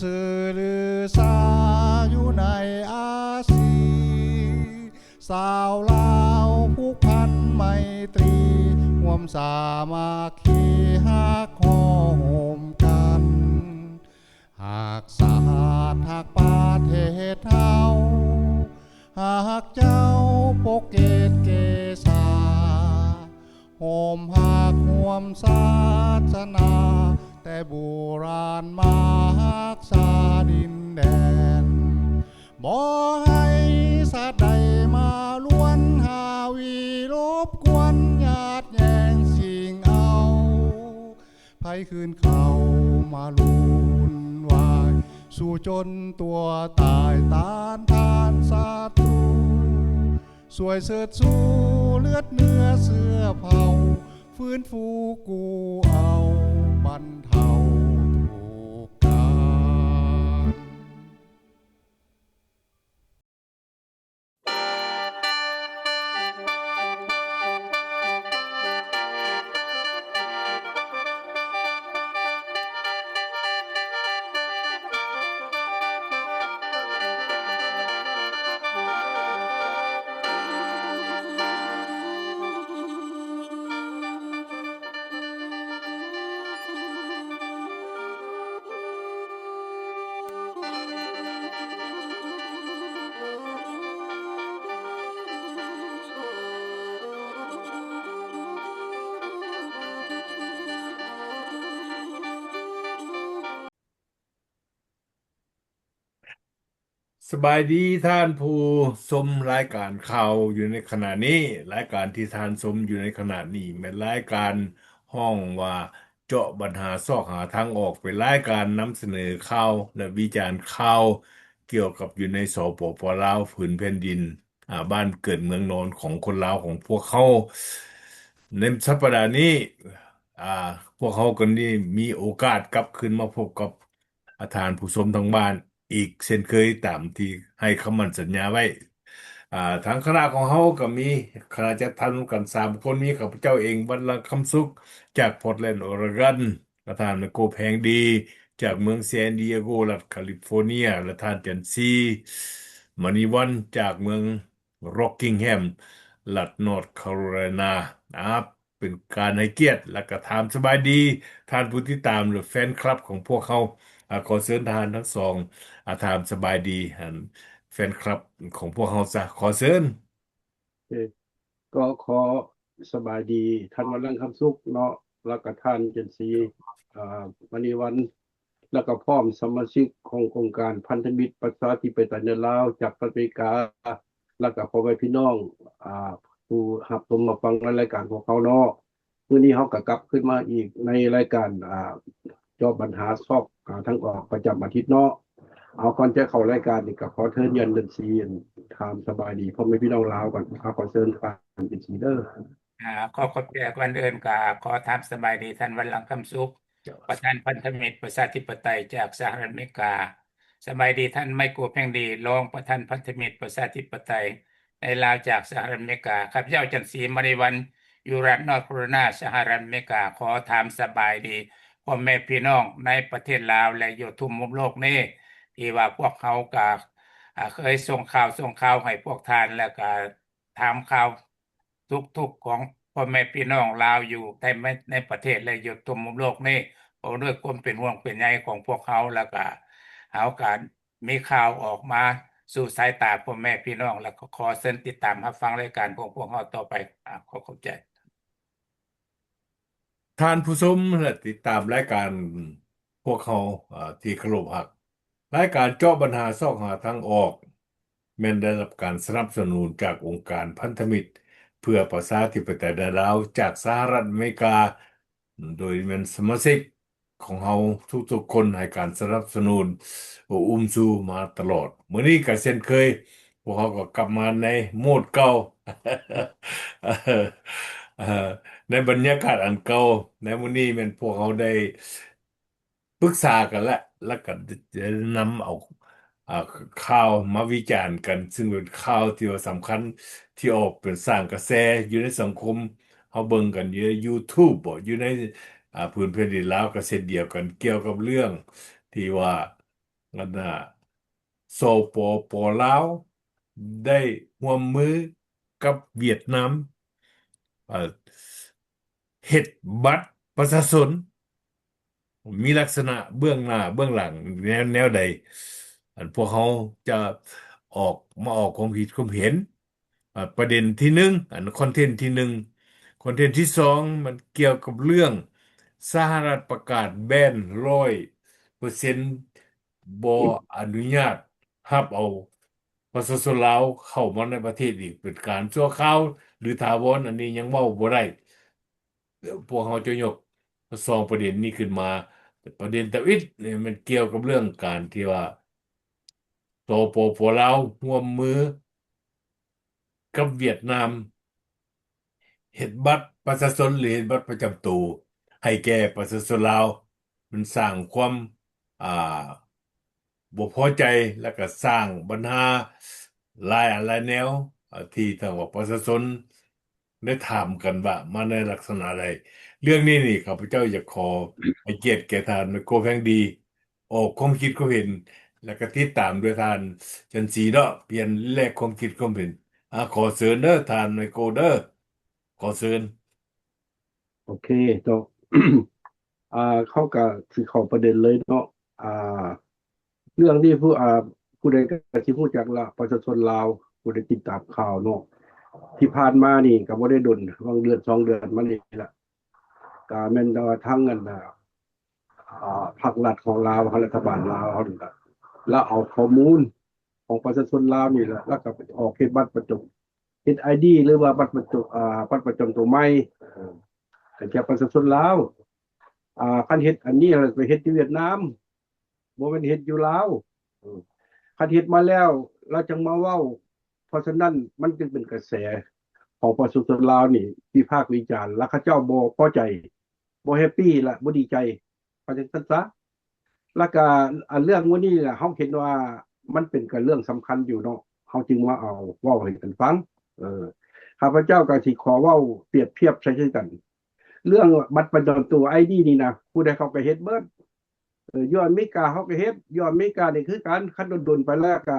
ຊື່ລືຊາຢູ່ໃນອາຊີ ຊາວລາວຜູກພັນໄມຕີ ຮ່ວມສາມັກຄີຮັກຫໍ່ໂຮມກັນ ຮັກຊາດຮັກປະເທດເຮົາ ຮັກເຈົ້າປົກເກດເກສາ ຮ່ວມຮັກຮ່ວມສາສະໜາ ແຕ່ບູຮານມາຮັກສາດິນແດນ ບໍ່ໃຫ້ຊາດໃດມາລວນຫາວີລົບກວນຍາດແຍ່ງຊິງເອົາ ໃຜຄືນເຂົ້າມາວຸ່ນວາຍ ສູ້ຈົນຕົວຕາຍຕ້ານທານສັດຕູ ຊ່ວຍເຊີດຊູເລືອດເນື້ອເຊື້ອເຜົ່າ ຟື້ນຟູກູ້ເອົາບັນເທົາທຸກການ. ສະບາຍດີທ່ານຜູ້ຊົມລາຍການຂ່າວຢູ່ໃນຂະນະນີ້. ລາຍການທີ່ທ່ານຊົມຢູ່ໃນຂະນະນີ້ແມ່ນລາຍການຮ້ອງວ່າ ເຈາະບັນຫາຊອກຫາທາງອອກ ເປັນລາຍການນຳສະເໜີຂ່າວ ແລະ ວິຈານຂ່າວກ່ຽວກັບຢູ່ໃນ ສປປ ລາວ ຜືນແຜ່ນດິນ ອາ ບ້ານເກີດເມືອງນອນຂອງຄົນລາວຂອງພວກເຮົາ. ໃນສັບປະດານີ້ ອາ ພວກເຮົາກໍໄດ້ມີໂອກາດກັບຄືນມາພົບກັບ ອາ ທ່ານຜູ້ຊົມທາງບ້ານອີກເຊັ່ນເຄີຍ ຕາມທີ່ໃຫ້ຄຳໝັ້ນສັນຍາໄວ້. ອາ ທາງຄະນະຂອງເຮົາກໍມີຄະນະຈັດທຳນຳກັນສາມຄົນ, ມີຂ້າພະເຈົ້າເອງ ວັນລັງຄຳສຸກ ຈາກ Portland Oregon, ແລະ ທ່ານ ໄມໂກ ແພງດີ ຈາກເມືອງ San Diego ລັດ California, ແລະ ທ່ານ ຈັນສີ ມະນີວັນ ຈາກເມືອງ Rockingham ລັດ North Carolina. ອາ ເປັນການໃຫ້ກຽດ ແລະ ກະຖາມສະບາຍດີທ່ານຜູ້ຕິດຕາມ ຫຼື ແຟນຄລັບຂອງພວກເຮົາ. ອາ ຂໍເຊີນທ່ານທັງສອງ ອາ ຖາມສະບາຍດີ ອັນ ແຟນຄລັບຂອງພວກເຮົາຊະ. ຂໍເຊີນ. ເອີ ກໍຂໍສະບາຍດີທ່ານ ວັນລັງຄຳສຸກເນາະ ແລ້ວກະທ່ານ ຈັນສີ ອາ ມະນີວັນ ແລ້ວກະພ້ອມສະມາຊິກຂອງອົງການພັນທະມິດປະຊາທິປະໄຕໃນລາວ ຈາກສະຫະລັດອາເມລິກາ ແລ້ວກະພໍ່ແມ່ພີ່ນ້ອງ ອາ ຜູ້ຮັບຊົມຮັບຟັງໃນລາຍການຂອງເຮົາເນາະ. ມື້ນີ້ເຮົາກໍກັບຄືນມາອີກໃນລາຍການ ອາ ເຈາະບັນຫາຊອກຫາທາງອອກປະຈຳອາທິດເນາະ. ເອົາ ກ່ອນຈະເຂົ້າລາຍການນີ້ ກໍຂໍເຊີນ ຈັນສີ ຖາມສະບາຍດີພໍ່ແມ່ພີ່ນ້ອງລາວກ່ອນ. ເອົາ ຂໍເຊີນທ່ານ ຈັນສີເດີ. ອາ ຂໍຂອບໃຈ. ກ່ອນອື່ນກໍຂໍຖາມສະບາຍດີທ່ານ ວັນລັງຄຳສຸກ ເຈົ້າ ປະທານພັນທະມິດປະຊາທິປະໄຕຈາກສະຫະລັດອາເມລິກາ. ສະບາຍດີທ່ານ ໄມໂກ ແພງດີ ຮອງປະທານພັນທະມິດປະຊາທິປະໄຕໃນລາວຈາກສະຫະລັດອາເມລິກາ. ຂ້າພະເຈົ້າ ຈັນສີ ມະນີວັນ ຢູ່ລັດ North Carolina ສະຫະລັດອາເມລິກາ. ຂໍຖາມສະບາຍດີພໍ່ແມ່ພີ່ນ້ອງໃນປະເທດລາວ ແລະ ຢູ່ທົ່ວມຸມໂລກນີ້ ທີ່ວ່າພວກເຮົາກະ ອາ ເຄີຍສົ່ງຂ່າວ ສົ່ງຂ່າວໃຫ້ພວກທ່ານ ແລ້ວກະ ຖາມຂ່າວທຸກໆຂອງພໍ່ແມ່ພີ່ນ້ອງລາວຢູ່ໃນ ໃນປະເທດ ແລະ ຢູ່ທົ່ວມຸມໂລກນີ້ ເພາະດ້ວຍຄວາມເປັນຫ່ວງເປັນໃຍຂອງພວກເຮົາ ແລ້ວກະເຮົາກະມີຂ່າວອອກມາສູ່ສາຍຕາພໍ່ແມ່ພີ່ນ້ອງ ແລ້ວກໍຂໍເຊີນຕິດຕາມຮັບຟັງລາຍການຂອງພວກເຮົາຕໍ່ໄປ. ອາ ຂໍຂອບໃຈ. ທ່ານຜູ້ຊົມ ແລະ ຕິດຕາມລາຍການພວກເຮົາ ເອີ ທີ່ເຄົາລົບຮັກ, ລາຍການເຈາະບັນຫາຊອກຫາທາງອອກ ແມ່ນໄດ້ຮັບການສະໜັບສະໜູນຈາກອົງການພັນທະມິດເພື່ອປະຊາທິປະໄຕໃນລາວ ຈາກສະຫະລັດອາເມລິກາ, ໂດຍແມ່ນສະມາຊິກຂອງເຮົາທຸກໆຄົນໃຫ້ການສະໜັບສະໜູນ ອຸ້ມຊູມາຕະຫຼອດ. ມື້ນີ້ກໍເຊັ່ນເຄີຍ ພວກເຮົາກໍກັບມາໃນໂໝດເກົ່າ ໃນບັນຍາກາດອັນເກົ່າ. ໃນມື້ນີ້ແມ່ນພວກເຮົາໄດ້ປຶກສາກັນແລ້ວ ແລ້ວກໍໄດ້ນຳເອົາ ອາ ຂ່າວມາວິຈານກັນ ຊຶ່ງເປັນຂ່າວທີ່ວ່າສຳຄັນ ທີ່ອອກເປັນສ້າງກະແສຢູ່ໃນສັງຄົມ. ເຮົາເບິ່ງກັນຢູ່ໃນ YouTube ບໍ ຢູ່ໃນ ອາ ພື້ນແຜ່ນດິນລາວກໍເຊັ່ນດຽວກັນ ກ່ຽວກັບເລື່ອງທີ່ວ່າ ອັນນ່າ ສປປ ລາວ ໄດ້ຮ່ວມມືກັບຫວຽດນາມ ເອີ ເຮັດບັດປະຊາຊົນ ມີລັກສະນະເບື້ອງໜ້າເບື້ອງຫຼັງແນວ ແນວໃດ ອັນພວກເຮົາຈະອອກ ມາອອກຄວາມຄິດຄວາມເຫັນ ອາ ປະເດັນທີໜຶ່ງ ອັນຄອນເທັນທີໜຶ່ງ. ຄອນເທັນທີສອງ ມັນກ່ຽວກັບເລື່ອງສະຫະລັດປະກາດແບນຮ້ອຍເປີເຊັນ ບໍ່ອະນຸຍາດຮັບເອົາປະຊາຊົນລາວເຂົ້າມາໃນປະເທດອີກເປັນການຊົ່ວຄາວ ຫຼື ຖາວອນ, ອັນນີ້ຍັງເວົ້າບໍ່ໄດ້. ພວກເຮົາຈະຍົກສອງປະເດັນນີ້ຂຶ້ນມາ. ປະເດັນທຳອິດນີ້ແມ່ນກ່ຽວກັບເລື່ອງການທີ່ວ່າ ສປປ ລາວ ຮ່ວມມືກັບຫວຽດນາມ ເຮັດບັດປະຊາຊົນ ຫຼື ເຮັດບັດປະຈຳໂຕໃຫ້ແກ່ປະຊາຊົນລາວ. ມັນສ້າງຄວາມ ອ່າ ບໍ່ພໍໃຈ ແລ້ວກໍສ້າງບັນຫາຫຼາຍອັນຫຼາຍແນວ ທີ່ທາງວ່າປະຊາຊົນໄດ້ຖາມກັນວ່າມາໃນລັກສະນະໃດ. ເລື່ອງນີ້ນີ້ ຂ້າພະເຈົ້າຢາກຂໍໃຫ້ກຽດແກ່ທ່ານໄມໂກແພງດີ ອອກຄວາມຄິດຄວາມເຫັນ ແລ້ວກໍຕິດຕາມໂດຍທ່ານຈັນສີເນາະ ປ່ຽນແລກຄວາມຄິດຄວາມເຫັນ. ອາ ຂໍເຊີນເດີທ່ານໄມໂກເດີ ຂໍເຊີນ. ໂອເຄເນາະ ອ່າ ເຮົາກໍຊິເຂົ້າປະເດັນເລີຍເນາະ. ອ່າ ເລື່ອງນີ້ຜູ້ ອ່າ ຜູ້ໃດກໍຊິຮູ້ຈັກລະ ປະຊາຊົນລາວ ຜູ້ໃດຕິດຕາມຂ່າວເນາະ ທີ່ຜ່ານມານີ້ກໍບໍ່ໄດ້ດົນ ຫວ່າງເດືອນສອງເດືອນມານີ້ລະ ກໍແມ່ນວ່າທາງອັນ ອ່າ ພາກລັດຂອງລາວ ລັດຖະບານລາວເຮົານີ້ລະ ລະເອົາຂໍ້ມູນຂອງປະຊາຊົນລາວນີ້ລະ ລະກໍໄປອອກເຮັດບັດປະຈຳ ເຮັດໄອດີ ຫຼືວ່າບັດປະຈຳ ອ່າ ບັດປະຈຳໂຕໃໝ່ ເອີ ໃຫ້ແກ່ປະຊາຊົນລາວ. ອ່າ ຄັນເຮັດອັນນີ້ລະໄປເຮັດຢູ່ຫວຽດນາມ ບໍ່ແມ່ນເຮັດຢູ່ລາວ. ເອີ ຄັນເຮັດມາແລ້ວ ລະຈັ່ງມາເວົ້າ. ເພາະສະນັ້ນມັນຈຶ່ງເປັນກະແສຂອງປະຊາຊົນລາວນີ້ວິພາກວິຈານ ລະເຂົາເຈົ້າບໍ່ພໍໃຈ ບໍ່ແຮບປີ ລະບໍ່ດີໃຈ ວ່າຈັ່ງຊັ້ນຊະ. ລະກະອັນເລື່ອງມື້ນີ້ລະ ເຮົາເຫັນວ່າມັນເປັນກະເລື່ອງສຳຄັນຢູ່ເນາະ ເຮົາຈຶ່ງມາເອົາເວົ້າໃຫ້ກັນຟັງ. ເອີ ຂ້າພະເຈົ້າກໍຊິຂໍເວົ້າປຽບທຽບໃສ່ຄືກັນ ເລື່ອງບັດປະຈຳໂຕ ໄອດີ ນີ້ນະ ຜູ້ໃດເຂົາກໍເຮັດເບິດ. ເອີ ຢູ່ອາເມລິກາເຮົາກໍເຮັດ ຢູ່ອາເມລິການີ້ຄືກັນ ຄັນດົນໆໄປແລ້ວກໍ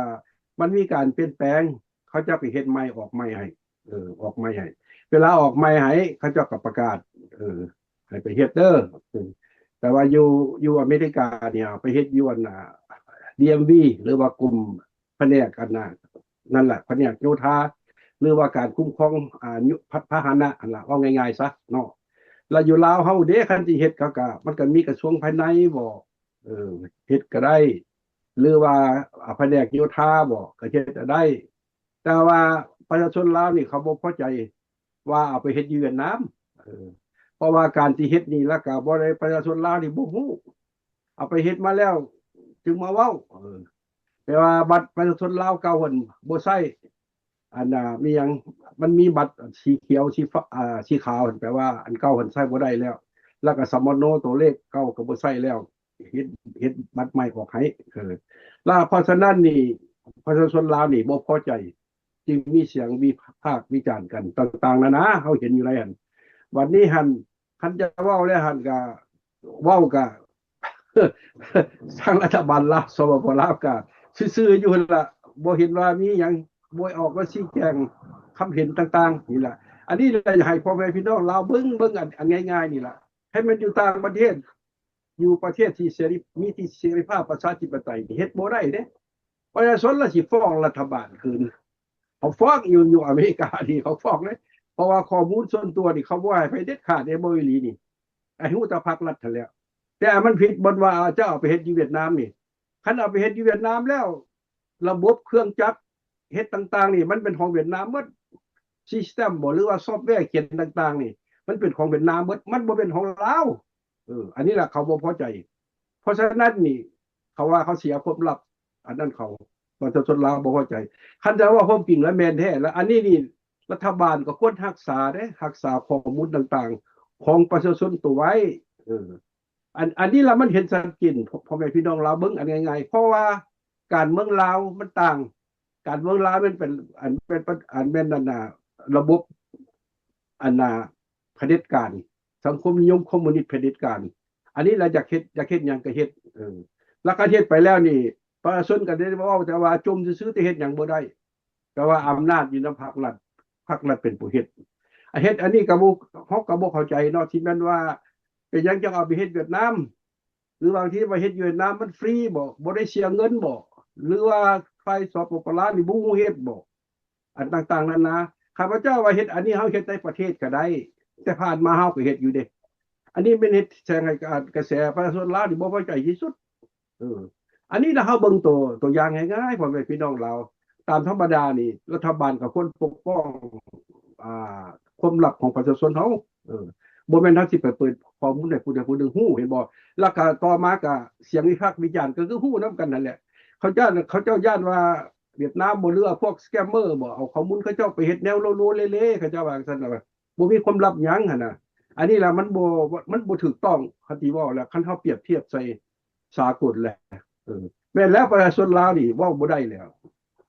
ມັນມີການປ່ຽນແປງ ເຂົາເຈົ້າກໍເຮັດໃໝ່ ອອກໃໝ່ໃຫ້ ເອີ ອອກໃໝ່ໃຫ້ ເວລາອອກໃໝ່ໃຫ້ ເຂົາເຈົ້າກໍປະກາດ ເອີ ໃຫ້ໄປເຮັດເດີ. ເອີ ແຕ່ວ່າຢູ່ ຢູ່ອາເມລິການີ້ ໄປເຮັດຢູ່ອັນນ່າ ດີເອັມວີ ຫຼືວ່າກົມພະແນກອັນນ່າ ນັ້ນລະ ພະແນກໂຍທາ ຫຼືວ່າການຄຸ້ມຄອງ ອ່າ ຍ- ພາ ພາຫະນະຫັ້ນລະ ເວົ້າງ່າຍໆຊະເນາະ. ລະຢູ່ລາວເຮົາເດ້ ຄັນຊິເຮັດ ເຂົາກະ ມັນກະມີກະຊວງພາຍໃນບໍ ເອີ ເຮັດກະໄດ້ ຫຼືວ່າ ອ່າ ພະແນກໂຍທາບໍ ກະເຮັດກະໄດ້. ແຕ່ວ່າປະຊາຊົນລາວນີ້ເຂົາບໍ່ພໍໃຈວ່າເອົາໄປເຮັດຢູ່ຫວຽດນາມ ເອີ ເພາະວ່າການຊິເຮັດນີ້ ລະກະບໍ່ໄດ້ ປະຊາຊົນລາວນີ້ບໍ່ຮູ້ ເອົາໄປເຮັດມາແລ້ວຈຶ່ງມາເວົ້າ ເອີ ແປວ່າບັດປະຊາຊົນລາວເກົ່າຫັ້ນບໍ່ໃຊ້ ອັນນ່າ ມີຫຍັງ ມັນມີບັດສີຂຽວ ສີຟ້າ ອ່າ ສີຂາວຫັ້ນ ແປວ່າອັນເກົ່າຫັ້ນໃຊ້ບໍ່ໄດ້ແລ້ວ ລະກະສຳມະໂນໂຕເລກເກົ່າກໍບໍ່ໃຊ້ແລ້ວ ເຮັດ ເຮັດບັດໃໝ່ອອກໃຫ້ ເອີ ລະເພາະສະນັ້ນນີ້ ປະຊາຊົນລາວນີ້ບໍ່ພໍໃຈ ຈຶ່ງມີສຽງວິພາກວິຈານກັນຕ່າງໆນານາ ເຮົາເຫັນຢູ່ໃນຫັ້ນ. ບັດນີ້ຫັ້ນ ຄັນຈະເວົ້າແລ້ວຫັ້ນກະ ເວົ້າກະ ທາງລັດຖະບານລາວ ສປປ ລາວກະຊື່ໆຢູ່ຫັ້ນລະ ບໍ່ເຫັນວ່າມີຫຍັງ ບໍ່ອອກມາຊີ້ແຈງຄຳເຫັນຕ່າງໆນີ້ລະ. ອັນນີ້ລະ ຢາກໃຫ້ພໍ່ແມ່ພີ່ນ້ອງລາວເບິ່ງ ເບິ່ງອັນ ອັນງ່າຍໆນີ້ລະ ໃຫ້ມັນຢູ່ຕ່າງປະເທດ ຢູ່ປະເທດທີ່ເສລີ ມີທີ່ເສລີພາບປະຊາທິປະໄຕນີ້ ເຮັດບໍ່ໄດ້ເດ້. ປະຊາຊົນລະຊິຟ້ອງລັດຖະບານຄືນ ເຂົາຟ້ອງຢູ່ ຢູ່ອາເມລິການີ້ ເຂົາຟ້ອງເດ້ ເພາະວ່າຂໍ້ມູນສ່ວນຕົວນີ້ ເຂົາບໍ່ໃຫ້ໃຜເດັດຂາດເດ້ ບໍ່ອີ່ຫຼີນີ້ ໃຫ້ຮູ້ແຕ່ພາກລັດຫັ້ນແຫຼະ. ແຕ່ມັນຜິດບ່ອນວ່າເຈົ້າເອົາໄປເຮັດຢູ່ຫວຽດນາມນີ້ ຄັນເອົາໄປເຮັດຢູ່ຫວຽດນາມແລ້ວ ລະບົບເຄື່ອງຈັກເຮັດຕ່າງໆນີ້ ມັນເປັນຂອງຫວຽດນາມໝົດ ຊິສະແຕມບໍ ຫຼືວ່າຊອບແວຂຽນຕ່າງໆນີ້ ມັນເປັນຂອງຫວຽດນາມໝົດ ມັນບໍ່ແມ່ນຂອງລາວ. ເອີ ອັນນີ້ລະເຂົາບໍ່ພໍໃຈ. ເພາະສະນັ້ນນີ້ ເຂົາວ່າເຂົາເສຍຄວາມລັບ ອັນນັ້ນເຂົາ ປະຊາຊົນລາວບໍ່ພໍໃຈ. ຄັນຈະເວົ້າຄວາມຈິງລະແມ່ນແທ້ ລະອັນນີ້ນີ້ ລັດຖະບານກໍຄວນຮັກສາເດ້ ຮັກສາຂໍ້ມູນຕ່າງໆຂອງປະຊາຊົນໂຕໄວ້. ເອີ ອັນ ອັນນີ້ລະມັນເຫັນຊັດເຈນ ພໍ່ ພໍ່ແມ່ພີ່ນ້ອງລາວເບິ່ງ ອັນງ່າຍໆ ເພາະວ່າການເມືອງລາວມັນຕ່າງ ການເມືອງລາວແມ່ນເປັນ ອັນແມ່ນ ອັນແມ່ນ ອັນນ່າ ລະບົບ ອັນນ່າ ຜະເດັດການ ສັງຄົມນິຍົມຄອມມູນິດຜະເດັດການ. ອັນນີ້ລະຢາກເຮັດ ຢາກເຮັດຫຍັງກະເຮັດ ເອີ ລະຄັນເຮັດໄປແລ້ວນີ້ ປະຊາຊົນກໍໄດ້ເວົ້າແຕ່ວ່າຈົ່ມຊື່ໆ ແຕ່ເຮັດຫຍັງບໍ່ໄດ້. ແຕ່ວ່າອຳນາດຢູ່ນຳພັກລັດ, ພັກລັດເປັນຜູ້ເຮັດ. ເຮັດອັນນີ້ກໍບໍ່, ເຮົາກໍບໍ່ເຂົ້າໃຈເນາະ, ທີ່ແມ່ນວ່າເປັນຫຍັງຈັ່ງເອົາໄປເຮັດຫວຽດນາມ ຫຼືບາງທີວ່າເຮັດຫວຽດນາມມັນຟຣີບໍ? ບໍ່ໄດ້ເສຍເງິນບໍ? ຫຼືວ່າຝ່າຍ ສປປ ລາວ ນີ້ບໍ່ຮູ້ເຮັດບໍ? ອັນຕ່າງໆນານາ. ຂ້າພະເຈົ້າວ່າເຮັດອັນນີ້ ເຮົາເຮັດໃນປະເທດກໍໄດ້, ແຕ່ຜ່ານມາເຮົາກໍເຮັດຢູ່ເດ້. ອັນນີ້ແມ່ນເຮັດແສດງໃຫ້ກະແສປະຊາຊົນລາວນີ້ບໍ່ພໍໃຈທີ່ສຸດ. ເອີ ອັນນີ້ລະເຮົາເບິ່ງໂຕ, ໂຕຢ່າງງ່າຍໆ ພໍ່ແມ່ພີ່ນ້ອງລາວ. ຕາມທຳມະດານີ້ ລັດຖະບານກໍຄວນປົກປ້ອງ, ອ່າ, ຄວາມລັບຂອງປະຊາຊົນເຮົາ. ເອີ ບໍ່ແມ່ນເຮົາຊິໄປເປີດຂໍ້ມູນໃຫ້ຜູ້ໃດຜູ້ໜຶ່ງຮູ້, ເຫັນບໍ່? ແລ້ວກໍຕໍ່ມາກໍສຽງວິພາກວິຈານກໍຄືຮູ້ນຳກັນນັ້ນແຫຼະ. ເຂົາຢ້ານ, ເຂົາເຈົ້າຢ້ານວ່າຫວຽດນາມບໍ ຫຼືວ່າພວກສະແກມເມີບໍ ເອົາຂໍ້ມູນເຂົາເຈົ້າໄປເຮັດແນວໂລໆເລໆ, ເຂົາເຈົ້າວ່າຈັ່ງຊັ້ນລະ. ບໍ່ມີຄວາມລັບຫຍັງຫັ້ນນະ. ອັນນີ້ລະມັນບໍ່, ມັນບໍ່ຖືກຕ້ອງ ຄັນຊິເວົ້າແລ້ວ, ຄັນເຮົາປຽບທຽບໃສ່ສາກົນແຫຼະ. ເອີ ແມ່ນແລ້ວ ປະຊາຊົນລາວນີ້ເວົ້າບໍ່ໄດ້ແລ້ວ.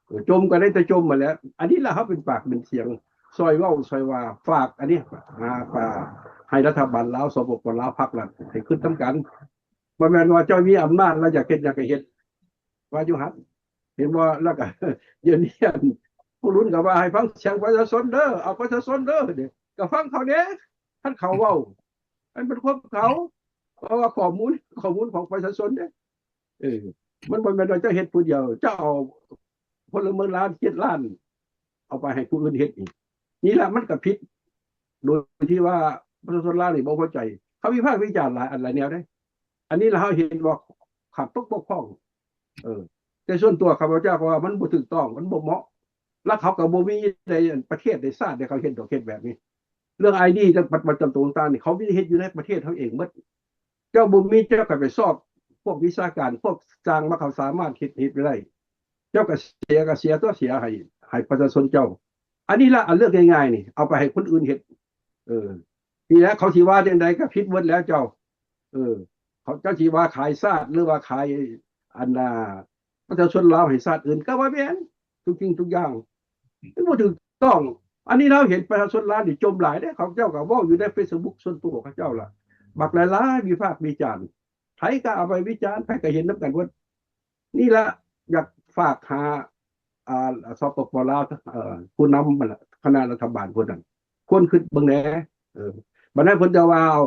ເອີ ຈົ່ມກໍໄດ້ແຕ່ຈົ່ມຫັ້ນແຫຼະ. ອັນນີ້ລະເຮົາເປັນປາກເປັນສຽງ ຊ່ອຍເວົ້າຊ່ອຍວ່າ, ຝາກອັນນີ້ ອ່າ, ຝາກໃຫ້ລັດຖະບານລາວ ສປປ ລາວ ພັກລັດ ໃຫ້ຄິດນຳກັນ. ບໍ່ແມ່ນວ່າເຈົ້າມີອຳນາດແລ້ວຢາກເຮັດຫຍັງກໍເຮັດ ວ່າຢູ່ຫັ້ນ. ເຫັນບໍ່? ແລ້ວກໍ ດຽວນີ້ ອັນ ຜູ້ລຸນກໍວ່າໃຫ້ຟັງສຽງປະຊາຊົນເດີ, ເອົາປະຊາຊົນເດີ, ກໍຟັງເຂົາແດ່ ຄັນເຂົາເວົ້າ ມັນເປັນຄວາມເຂົາ, ເພາະວ່າຂໍ້ມູນ, ຂໍ້ມູນຂອງປະຊາຊົນເດ້. ເອີ ມັນບໍ່ແມ່ນວ່າເຈົ້າເຮັດຜູ້ດຽວ, ເຈົ້າເອົາພົນລະເມືອງລາວເຈັດລ້ານ ເອົາໄປໃຫ້ຜູ້ອື່ນເຮັດອີກ. ນີ້ລະມັນກໍຜິດ ໂດຍທີ່ວ່າປະຊາຊົນລາວນີ້ບໍ່ພໍໃຈ. ເຂົາວິພາກວິຈານຫຼາຍອັນຫຼາຍແນວເດ້. ອັນນີ້ລະເຮົາເຫັນວ່າຂາດຕົກບົກຜ່ອງ. ເອີ ແຕ່ສ່ວນຕົວຂ້າພະເຈົ້າກໍວ່າມັນບໍ່ຖືກຕ້ອງ, ມັນບໍ່ເໝາະ. ລະເຂົາກໍບໍ່ມີໃນປະເທດໃນຊາດໃດເຂົາເຮັດດອກ ເຮັດແບບນີ້. ເລື່ອງໄອດີ ບັດປະຈຳຕົວຕ່າງໆນີ້ ເຂົາມີເຮັດຢູ່ໃນປະເທດເຮົາເອງໝົດ. ເຈົ້າບໍ່ມີ ເຈົ້າກໍໄປຊອກພວກວິຊາການ, ພວກຊ່າງມາ ເຂົາສາມາດເຮັດ, ເຮັດໄດ້. ເຈົ້າກໍເສຍ, ກໍເສຍຕົວະ, ເສຍໃຫ້, ໃຫ້ປະຊາຊົນເຈົ້າ. ອັນນີ້ລະ ອັນເລື່ອງງ່າຍໆນີ້ ເອົາໄປໃຫ້ຄົນອື່ນເຮັດ. ເອີ ນີ້ແຫຼະ ເຂົາຊິວ່າຈັ່ງໃດກໍຜິດໝົດແລ້ວເຈົ້າ. ເອີ ເຂົາເຈົ້າຊິວ່າຂາຍຊາດ ຫຼືວ່າຂາຍ ອັນນ່າ ປະຊາຊົນລາວໃຫ້ຊາດອື່ນ ກໍວ່າແມ່ນທຸກສິ່ງທຸກຢ່າງ. ມັນບໍ່ຖືກຕ້ອງ. ອັນນີ້ລາວເຫັນປະຊາຊົນລາວນີ້ຈົ່ມຫຼາຍເດ້. ເຂົາເຈົ້າກໍເວົ້າຢູ່ໃນເຟສບຸກສ່ວນຕົວເຂົາເຈົ້າລະ ບັກຫຼາຍໆ ວິພາກວິຈານ. ໃຜກໍເອົາໄປວິຈານ, ໃຜກໍເຫັນນຳກັນໝົດ. ນີ້ລະ ຢາກຝາກຫາ ອ່າ ສປປ ລາວ ເອີ ຜູ້ນຳຫັ້ນລະ ຄະນະລັດຖະບານພວກນັ້ນ ຄວນຄິດເບິ່ງແດ່. ເອີ ບັດນັ້ນເພິ່ນຈະວ່າເອົາ,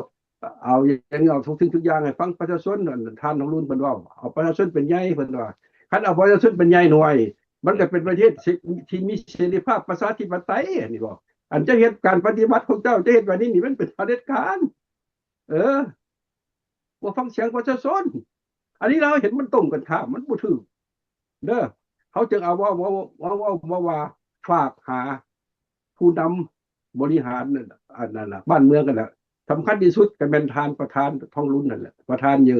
ເອົາຫຍັງ, ເອົາທຸກສິ່ງທຸກຢ່າງໃຫ້ຟັງປະຊາຊົນ. ທ່ານທອງລຸນເພິ່ນເວົ້າ ເອົາປະຊາຊົນເປັນໃຫຍ່ ເພິ່ນວ່າ. ຄັນເອົາປະຊາຊົນເປັນໃຫຍ່ໜ່ວຍ ມັນກໍເປັນປະເທດທີ່ມີເສລີພາບປະຊາທິປະໄຕ. ອັນນີ້ບໍ ອັນຈະເຮັດການປະຕິວັດຂອງເຈົ້າ ຈະເຮັດແບບນີ້ນີ້ ມັນເປັນຜະເດັດການ. ເອີ ບໍ່ຟັງສຽງປະຊາຊົນ. ອັນນີ້ລາວເຫັນມັນຕົງກັນຂ້າມ, ມັນບໍ່ຖືກເດີ. ເຮົາຈຶ່ງເອົາເວົ້າ, ເວົ້າ, ເວົ້າ, ເວົ້າ, ເວົ້າວ່າ ຝາກຫາຜູ້ນຳບໍລິຫານ ອັນນັ້ນລະ ບ້ານເມືອງຫັ້ນລະ. ສຳຄັນທີ່ສຸດກໍແມ່ນທ່ານປະທານທອງລຸນນັ້ນແຫຼະ, ປະທານເຢີ.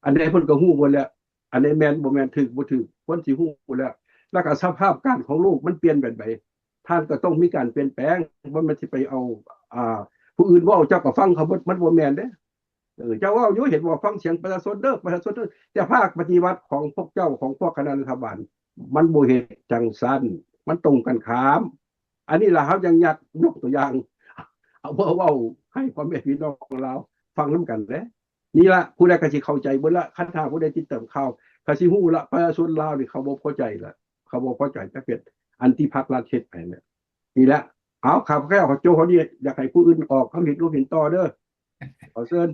ອັນໃດເພິ່ນກໍຮູ້ໝົດແລ້ວ, ອັນໃດແມ່ນບໍ່ແມ່ນ, ຖືກບໍ່ຖືກ, ຄວນຊິຮູ້ແລ້ວ. ແລ້ວກໍສະພາບການຂອງໂລກມັນປ່ຽນແບບໃດ, ທ່ານກໍຕ້ອງມີການປ່ຽນແປງ. ບໍ່ແມ່ນຊິໄປເອົາ, ອ່າ, ຜູ້ອື່ນເວົ້າເຈົ້າກໍຟັງເຂົາເບິດ, ມັນບໍ່ແມ່ນເດ້. ເອີ ເຈົ້າເວົ້າຢູ່ ເຫັນບໍ່, ຟັງສຽງປະຊາຊົນເດີ, ປະຊາຊົນເດີ. ແຕ່ພາກປະຕິວັດຂອງພວກເຈົ້າ, ຂອງພວກຄະນະລັດຖະບານ, ມັນບໍ່ເຮັດຈັ່ງຊັ້ນ, ມັນຕົງກັນຂ້າມ. ອັນນີ້ລະ ເຮົາຍັງຢາກຍົກຕົວຢ່າງ ເອົາມາເວົ້າໃຫ້ພໍ່ແມ່ພີ່ນ້ອງລາວຟັງນຳກັນແຫຼະ. ນີ້ລະ ຜູ້ໃດກໍຊິເຂົ້າໃຈເບິດລະ. ຄັນຖ້າຜູ້ໃດຕິດຕາມຂ່າວ ກໍຊິຮູ້ລະ, ປະຊາຊົນລາວນີ້ເຂົາບໍ່ພໍໃຈລະ, ເຂົາບໍ່ພໍໃຈຈັກເຮັດ ອັນທີ່ພັກລັດເຮັດໄປແຫຼະ. ນີ້ລະ ເອົາ ຂ້າພະເຈົ້າຂໍຈົບເທົ່ານີ້, ຢາກໃຫ້ຜູ້ອື່ນອອກຄຳເຫັນ ຄວາມເຫັນຕໍ່ເດີ. ຂໍເຊີນ.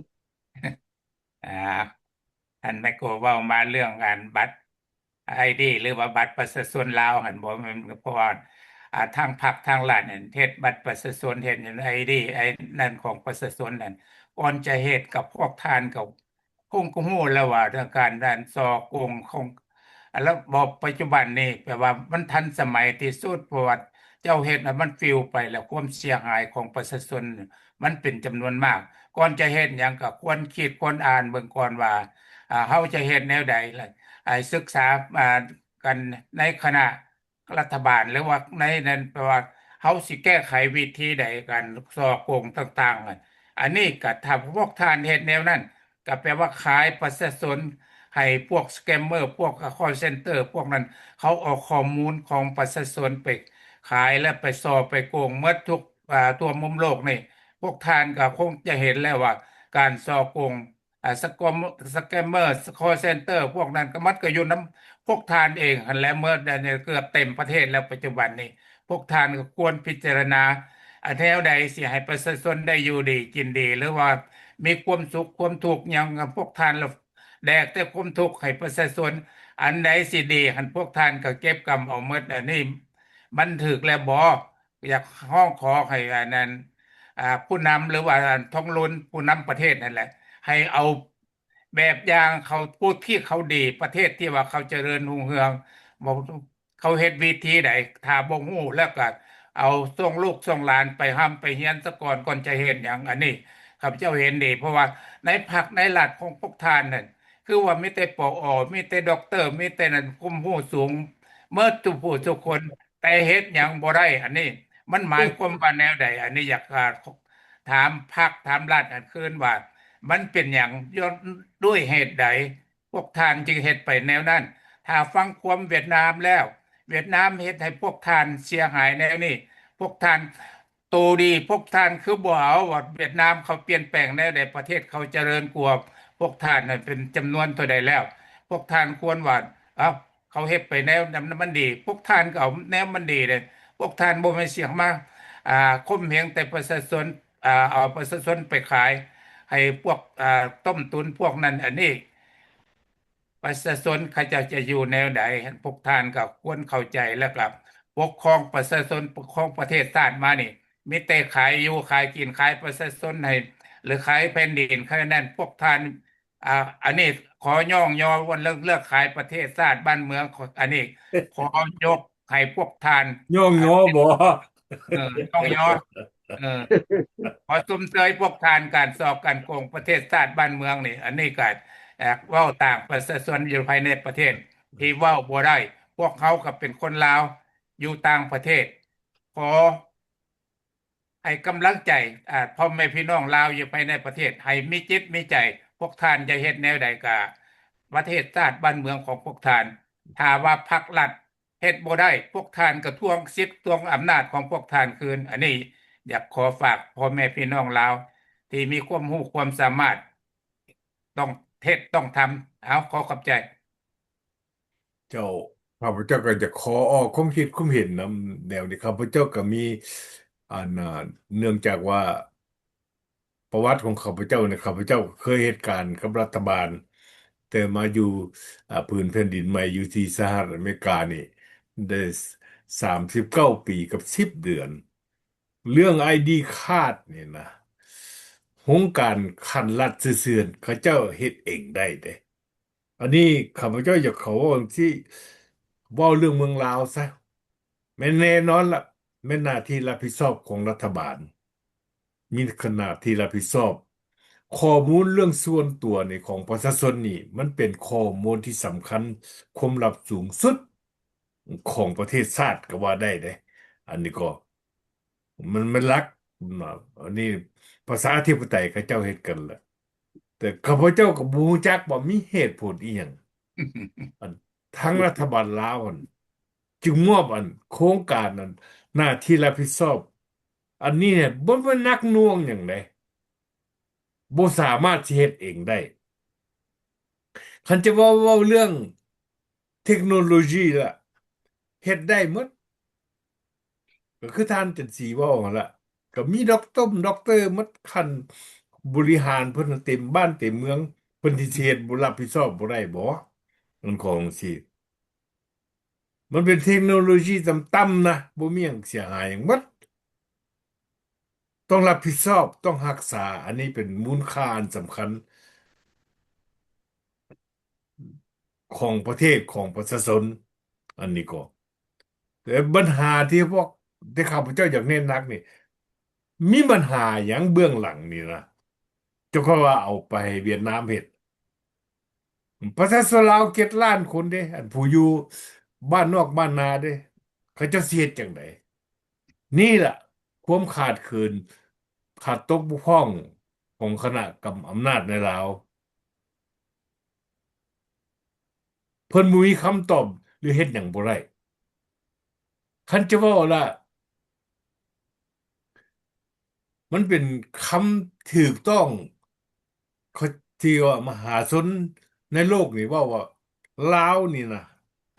ອ່າ ອັນແມ່ໂກເວົ້າມາເລື່ອງອັນບັດໄອດີ ຫຼືວ່າບັດປະຊາຊົນລາວຫັ້ນ ບໍ່ແມ່ນ ເພາະວ່າ ອ່າ ທາງພັກທາງລັດນັ້ນເຮັດບັດປະຊາຊົນ ເຮັດໄອດີ ໄອ້ນັ້ນຂອງປະຊາຊົນນັ້ນ ກ່ອນຈະເຮັດ ກັບພວກທ່ານກໍຄົງກໍຮູ້ແລ້ວວ່າ ເລື່ອງການນັ້ນສໍ້ໂກງຂອງ ລະບົບປັດຈຸບັນນີ້ ແປວ່າມັນທັນສະໄໝທີ່ສຸດ ເພາະວ່າເຈົ້າເຮັດແລ້ວມັນປິວໄປ ແລ້ວຄວາມເສຍຫາຍຂອງປະຊາຊົນມັນເປັນຈຳນວນມາກ. ກ່ອນຈະເຮັດຫຍັງກໍຄວນຄິດຄວນອ່ານເບິ່ງກ່ອນວ່າ ອ່າ ເຮົາຈະເຮັດແນວໃດ ລະ ໃຫ້ສຶກສາ ອ່າ ກັນໃນຄະນະ ລັດຖະບານ ຫຼືວ່າໃນນັ້ນ ແປວ່າເຮົາຊິແກ້ໄຂວິທີໃດການສໍ້ໂກງຕ່າງໆ ອັນນີ້ກໍຖ້າພວກທ່ານເຮັດແນວນັ້ນ ກໍແປວ່າຂາຍປະຊາຊົນໃຫ້ພວກສະແກມເມີ ພວກຄອລເຊັນເຕີ ພວກນັ້ນ ເຂົາເອົາຂໍ້ມູນຂອງປະຊາຊົນໄປຂາຍ ແລະ ໄປສໍ້ໄປໂກງໝົດທຸກ ອ່າ ທົ່ວມຸມໂລກນີ້. ພວກທ່ານກໍຄົງຈະເຫັນແລ້ວວ່າການສໍ້ໂກງ ອ່າ ສະກອມ ສະແກມເມີ ຄອລເຊັນເຕີ ພວກນັ້ນກໍ ມັນກໍຢູ່ນຳພວກທ່ານເອງຫັ້ນແຫຼະ ເໝິດແລ້ວນີ້ ເກືອບເຕັມປະເທດແລ້ວປັດຈຸບັນນີ້. ພວກທ່ານກໍຄວນພິຈາລະນາ ອັນແນວໃດຊິໃຫ້ປະຊາຊົນໄດ້ຢູ່ດີກິນດີ ຫຼືວ່າມີຄວາມສຸກຄວາມທຸກຫຍັງ ພວກທ່ານລະແບກແຕ່ຄວາມທຸກໃຫ້ປະຊາຊົນ. ອັນໃດຊິດີຫັ້ນ ພວກທ່ານກໍເກັບກຳເອົາໝົດ. ອັນນີ້ມັນຖືກແລ້ວບໍ? ຢາກຮ້ອງຂໍໃຫ້ອັນນັ້ນ ອ່າ ຜູ້ນຳ ຫຼືວ່າທອງລຸນ ຜູ້ນຳປະເທດນັ້ນແຫຼະ ໃຫ້ເອົາແບບຢ່າງເຂົາ ຜູ້ທີ່ເຂົາດີ ປະເທດທີ່ວ່າເຂົາຈະເລີນຮຸ່ງເຮືອງ ເຂົາເຮັດວິທີໃດ ຖ້າບໍ່ຮູ້ແລ້ວກໍເອົາສົ່ງລູກສົ່ງຫຼານໄປຮ່ຳໄປຮຽນສາກ່ອນ ກ່ອນຈະເຮັດຫຍັງ. ອັນນີ້ຂ້າພະເຈົ້າເຫັນດີ ເພາະວ່າໃນພັກໃນລັດຂອງພວກທ່ານນັ້ນ ຄືວ່າມີແຕ່ ປອ ມີແຕ່ດັອກເຕີ ມີແຕ່ນັ້ນ ຄວາມຮູ້ສູງໝົດທຸກຜູ້ທຸກຄົນ ແຕ່ເຮັດຫຍັງບໍ່ໄດ້. ອັນນີ້ມັນໝາຍຄວາມວ່າແນວໃດ? ອັນນີ້ຢາກ ອ່າ ຖາມພັກຖາມລັດອັນຄືນວ່າ ມັນເປັນຫຍັງ ຍ້ອນດ້ວຍເຫດໃດ ພວກທ່ານຈຶ່ງເຮັດໄປແນວນັ້ນ? ຖ້າຟັງຄວາມຫວຽດນາມແລ້ວ ຫວຽດນາມເຮັດໃຫ້ພວກທ່ານເສຍຫາຍແນວນີ້ ພວກທ່ານ ໂຕດີ ພວກທ່ານຄືບໍ່ເອົາວ່າຫວຽດນາມເຂົາປ່ຽນແປງແນວໃດ ປະເທດເຂົາຈະເລີນກວ່າພວກທ່ານນັ້ນເປັນຈຳນວນເທົ່າໃດແລ້ວ? ພວກທ່ານຄວນວ່າ ເອົ້າ ເຂົາເຮັດໄປແນວນັ້ນມັນດີ ພວກທ່ານກໍເອົາແນວມັນດີເດ້. ພວກທ່ານບໍ່ແມ່ນຊິມາ ອ່າ ຂົ່ມເຫງແຕ່ປະຊາຊົນ ອ່າ ເອົາປະຊາຊົນໄປຂາຍໃຫ້ພວກ ອ່າ ຕົ້ມຕຸນພວກນັ້ນອັນນີ້. ປະຊາຊົນເຂົາເຈົ້າຈະຢູ່ແນວໃດ? ພວກທ່ານກໍຄວນເຂົ້າໃຈ ແລ້ວກໍປົກຄອງປະຊາຊົນ ປົກຄອງປະເທດຊາດມານີ້ ມີແຕ່ຂາຍຢູ່ຂາຍກິນ ຂາຍປະຊາຊົນໃຫ້ ຫຼືຂາຍແຜ່ນດິນ ຂະໜາດນັ້ນພວກທ່ານ ອ່າ ອັນນີ້ຂໍຍ້ອງຍໍເລື່ອງ ເລື່ອງຂາຍປະເທດຊາດບ້ານເມືອງ ອັນນີ້ຂໍຍົກ ໃຫ້ພວກທ່ານ ຍ້ອງຍໍບໍ? ເອີ ຍ້ອງຍໍ ເອີ ຂໍຊົມເຊີຍພວກທ່ານ ການສໍ້ການໂກງປະເທດຊາດບ້ານເມືອງນີ້ ອັນນີ້ກໍ ເອີ ເວົ້າຕ່າງປະຊາຊົນຢູ່ພາຍໃນປະເທດທີ່ເວົ້າບໍ່ໄດ້. ພວກເຮົາກໍເປັນຄົນລາວຢູ່ຕ່າງປະເທດ ຂໍ ໃຫ້ກຳລັງໃຈ ອ່າ ພໍ່ແມ່ພີ່ນ້ອງລາວຢູ່ພາຍໃນປະເທດ ໃຫ້ມີຈິດມີໃຈ. ພວກທ່ານຈະເຮັດແນວໃດກະປະເທດຊາດບ້ານເມືອງຂອງພວກທ່ານ. ຖ້າວ່າພັກລັດເຮັດບໍ່ໄດ້ ພວກທ່ານກໍທວງສິດ ທວງອຳນາດຂອງພວກທ່ານຄືນ. ອັນນີ້ຢາກຂໍຝາກພໍ່ແມ່ພີ່ນ້ອງລາວທີ່ມີຄວາມຮູ້ຄວາມສາມາດ ຕ້ອງເຮັດຕ້ອງທຳ. ເອົາ ຂໍຂອບໃຈ. ເຈົ້າ ຂ້າພະເຈົ້າກໍຈະຂໍອອກຄວາມຄິດຄວາມເຫັນນຳແນວນີ້. ຂ້າພະເຈົ້າກໍມີ ອັນ ເນື່ອງຈາກວ່າປະຫວັດຂອງຂ້າພະເຈົ້ານີ້ ຂ້າພະເຈົ້າເຄີຍເຮັດການກັບລັດຖະບານ ແຕ່ມາຢູ່ ອາ ພື້ນແຜ່ນດິນໃໝ່ ຢູ່ທີ່ສະຫະລັດອາເມລິການີ້ ໄດ້ສາມສິບເກົ້າປີກັບສິບເດືອນ. ເລື່ອງໄອດີຄາດນີ້ນະ ໂຮງການຂັ້ນລັດຊື່ໆ ເຂົາເຈົ້າເຮັດເອງໄດ້ເດ້. ອັນນີ້ຂ້າພະເຈົ້າຢາກເຂົ້າເວົ້າຈັ່ງຊີ້ ເວົ້າເລື່ອງເມືອງລາວຊະ ແມ່ນແນ່ນອນລະ ແມ່ນໜ້າທີ່ຮັບຜິດຊອບຂອງລັດຖະບານ ມີຂະໜາດທີ່ຮັບຜິດຊອບ. ຂໍ້ມູນເລື່ອງສ່ວນຕົວນີ້ຂອງປະຊາຊົນນີ້ ມັນເປັນຂໍ້ມູນທີ່ສຳຄັນ ຄວາມລັບສູງສຸດຂອງປະເທດຊາດກໍວ່າໄດ້ເດ້. ອັນນີ້ກໍ ມັນ ມັນຫຼັກ ອັນນີ້ປະຊາທິປະໄຕເຂົາເຈົ້າເຮັດກັນລະ ແຕ່ຂ້າພະເຈົ້າກໍບໍ່ຮູ້ຈັກວ່າມີເຫດຜົນອີ່ຫຍັງ ອັນ ທາງລັດຖະບານລາວຫັ້ນຈຶ່ງມອບອັນໂຄງການອັນໜ້າທີ່ຮັບຜິດຊອບ ອັນນີ້ເນຍບໍ່ແມ່ນໜັກໜ່ວງຫຍັງເດ້ ບໍ່ສາມາດຊິເຮັດເອງໄດ້. ຄັນຈະເວົ້າ ເວົ້າເລື່ອງເທັກໂນໂລຢີລະ ເຮັດໄດ້ໝົດ ກໍຄືທ່ານຈັນສີເວົ້າຫັ້ນລະ ກໍມີດັອກຕົມດັອກເຕີໝົດ ຂັ້ນບໍລິຫານເພິ່ນເຕັມບ້ານເຕັມເມືອງ ເພິ່ນຊິເຮັດ ບໍ່ຮັບຜິດຊອບບໍ່ໄດ້ບໍ? ມັນຂອງຈັ່ງຊີ້ ມັນເປັນເທັກໂນໂລຢີຕ່ຳໆນະ ບໍ່ມີຫຍັງເສຍຫາຍຫຍັງໝົດ ຕ້ອງຮັບຜິດຊອບ ຕ້ອງຮັກສາ ອັນນີ້ເປັນມູນຄ່າອັນສຳຄັນ ຂອງປະເທດ ຂອງປະຊາຊົນ ອັນນີ້ກໍ ແຕ່ບັນຫາທີ່ພວກ ທີ່ຂ້າພະເຈົ້າຢາກເນັ້ນໜັກນີ້ ມີບັນຫາຫຍັງເບື້ອງຫຼັງນີ້ນະ ເຈົ້າຂ້ອຍວ່າເອົາໄປໃຫ້ຫວຽດນາມເຮັດ ປະຊາຊົນລາວເຈັດລ້ານຄົນເດ້ ອັນຜູ້ຢູ່ບ້ານນອກບ້ານນາເດ້ ເຂົາເຈົ້າຊິເຮັດຈັ່ງໃດ? ນີ້ລະ ຄວາມຂາດເຂີນ ຂາດຕົກບົກຜ່ອງຂອງຄະນະກຳອຳນາດໃນລາວ ເພິ່ນບໍ່ມີຄຳຕອບ ຫຼືເຮັດຫຍັງບໍ່ໄດ້. ຄັນຈະເວົ້າລະ ມັນເປັນຄຳຖືກຕ້ອງ ເຂົາ ທີ່ວ່າມະຫາຊົນໃນໂລກນີ້ເວົ້າວ່າ ລາວນີ້ນະ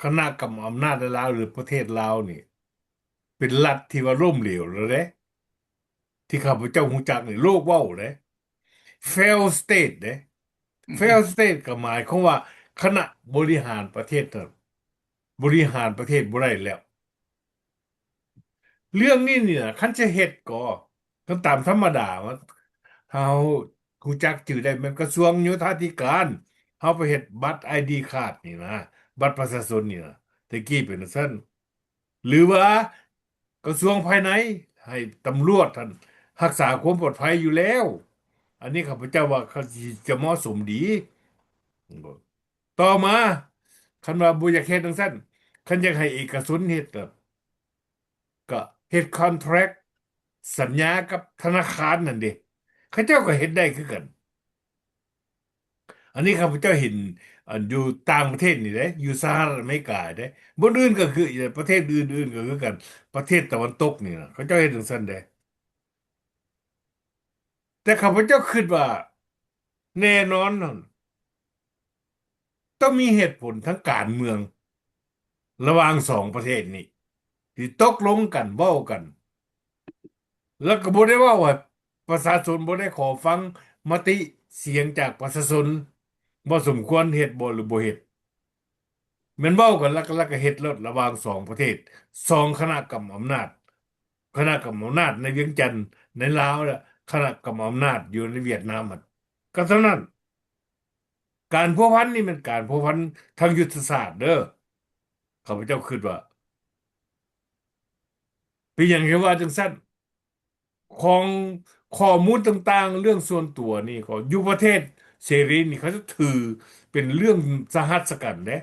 ຄະນະກຳອຳນາດໃນລາວ ຫຼື ປະເທດລາວນີ້ ເປັນລັດທີ່ວ່າລົ້ມເຫຼວແລ້ວເດ້ ທີ່ຂ້າພະເຈົ້າຮູ້ຈັກນີ້ ໂລກເວົ້າເດ້ ເຟວສະເຕດເດ້ ເຟວສະເຕດກໍໝາຍຄວາມວ່າ ຄະນະບໍລິຫານປະເທດນັ້ນ ບໍລິຫານປະເທດບໍ່ໄດ້ແລ້ວ. ເລື່ອງນີ້ນີ້ນະ ຄັນຈະເຮັດກໍ ຄັນຕາມທຳມະດາ ເຮົາຮູ້ຈັກຈື່ໄດ້ແມ່ນກະຊວງໂຍທາທິການ ເຮົາໄປເຮັດບັດໄອດີຄາດນີ້ນະ ບັດປະຊາຊົນນີ້ນະ ແຕ່ກີ້ເປັນຈັ່ງຊັ້ນ ຫຼືວ່າກະຊວງພາຍໃນ ໃຫ້ຕຳຫຼວດຫັ້ນຮັກສາຄວາມປອດໄພຢູ່ແລ້ວ. ອັນນີ້ຂ້າພະເຈົ້າວ່າ ກໍຊິ ຈະເໝາະສົມດີ. ຕໍ່ມາ ຄັນວ່າບໍ່ຢາກເຮັດຈັ່ງຊັ້ນ ຄັນຢາກໃຫ້ເອກະຊົນເຮັດ ກໍເຮັດຄອນແທຣັກ ສັນຍາກັບທະນາຄານນັ້ນເດ ເຂົາເຈົ້າກໍເຮັດໄດ້ຄືກັນ. ອັນນີ້ຂ້າພະເຈົ້າເຫັນ ອັນ ຢູ່ຕ່າງປະເທດນີ້ເດ້ ຢູ່ສະຫະລັດອາເມລິກາເດ້ ບ່ອນອື່ນກໍຄື ປະເທດອື່ນໆກໍຄືກັນ ປະເທດຕາເວັນຕົກນີ້ນະ ເຂົາເຈົ້າເຮັດຈັ່ງຊັ້ນເດ້. ແຕ່ຂ້າພະເຈົ້າຄິດວ່າ ແນ່ນອນນັ້ນ ຕ້ອງມີເຫດຜົນທາງການເມືອງ ລະຫວ່າງສອງປະເທດນີ້ ທີ່ຕົກລົງກັນ ເວົ້າກັນ ແລ້ວກໍບໍ່ໄດ້ເວົ້າວ່າ ປະຊາຊົນບໍ່ໄດ້ຂໍຟັງມະຕິສຽງຈາກປະຊາຊົນ ວ່າສົມຄວນເຮັດບໍ່ ຫຼື ບໍ່ເຮັດ. ແມ່ນເວົ້າກັນ ແລ້ວກໍ ແລ້ວກໍເຮັດໂລດ ລະຫວ່າງສອງປະເທດ ສອງຄະນະກຳອຳນາດ ຄະນະກຳອຳນາດໃນວຽງຈັນ ໃນລາວ ແລະ ຄະນະກຳອຳນາດຢູ່ໃນຫວຽດນາມ ກໍເທົ່ານັ້ນ. ການພົວພັນນີ້ແມ່ນການພົວພັນທາງຍຸດທະສາດເດີ້ ຂ້າພະເຈົ້າຄິດວ່າ. ເປັນຫຍັງຈຶ່ງວ່າຈັ່ງຊັ້ນ? ຂອງ ຂໍ້ມູນຕ່າງໆ ເລື່ອງສ່ວນຕົວນີ້ກໍ ຢູ່ປະເທດເສລີນີ້ ເຂົາຈະຖືເປັນເລື່ອງສະຫັດສະກັນເດ້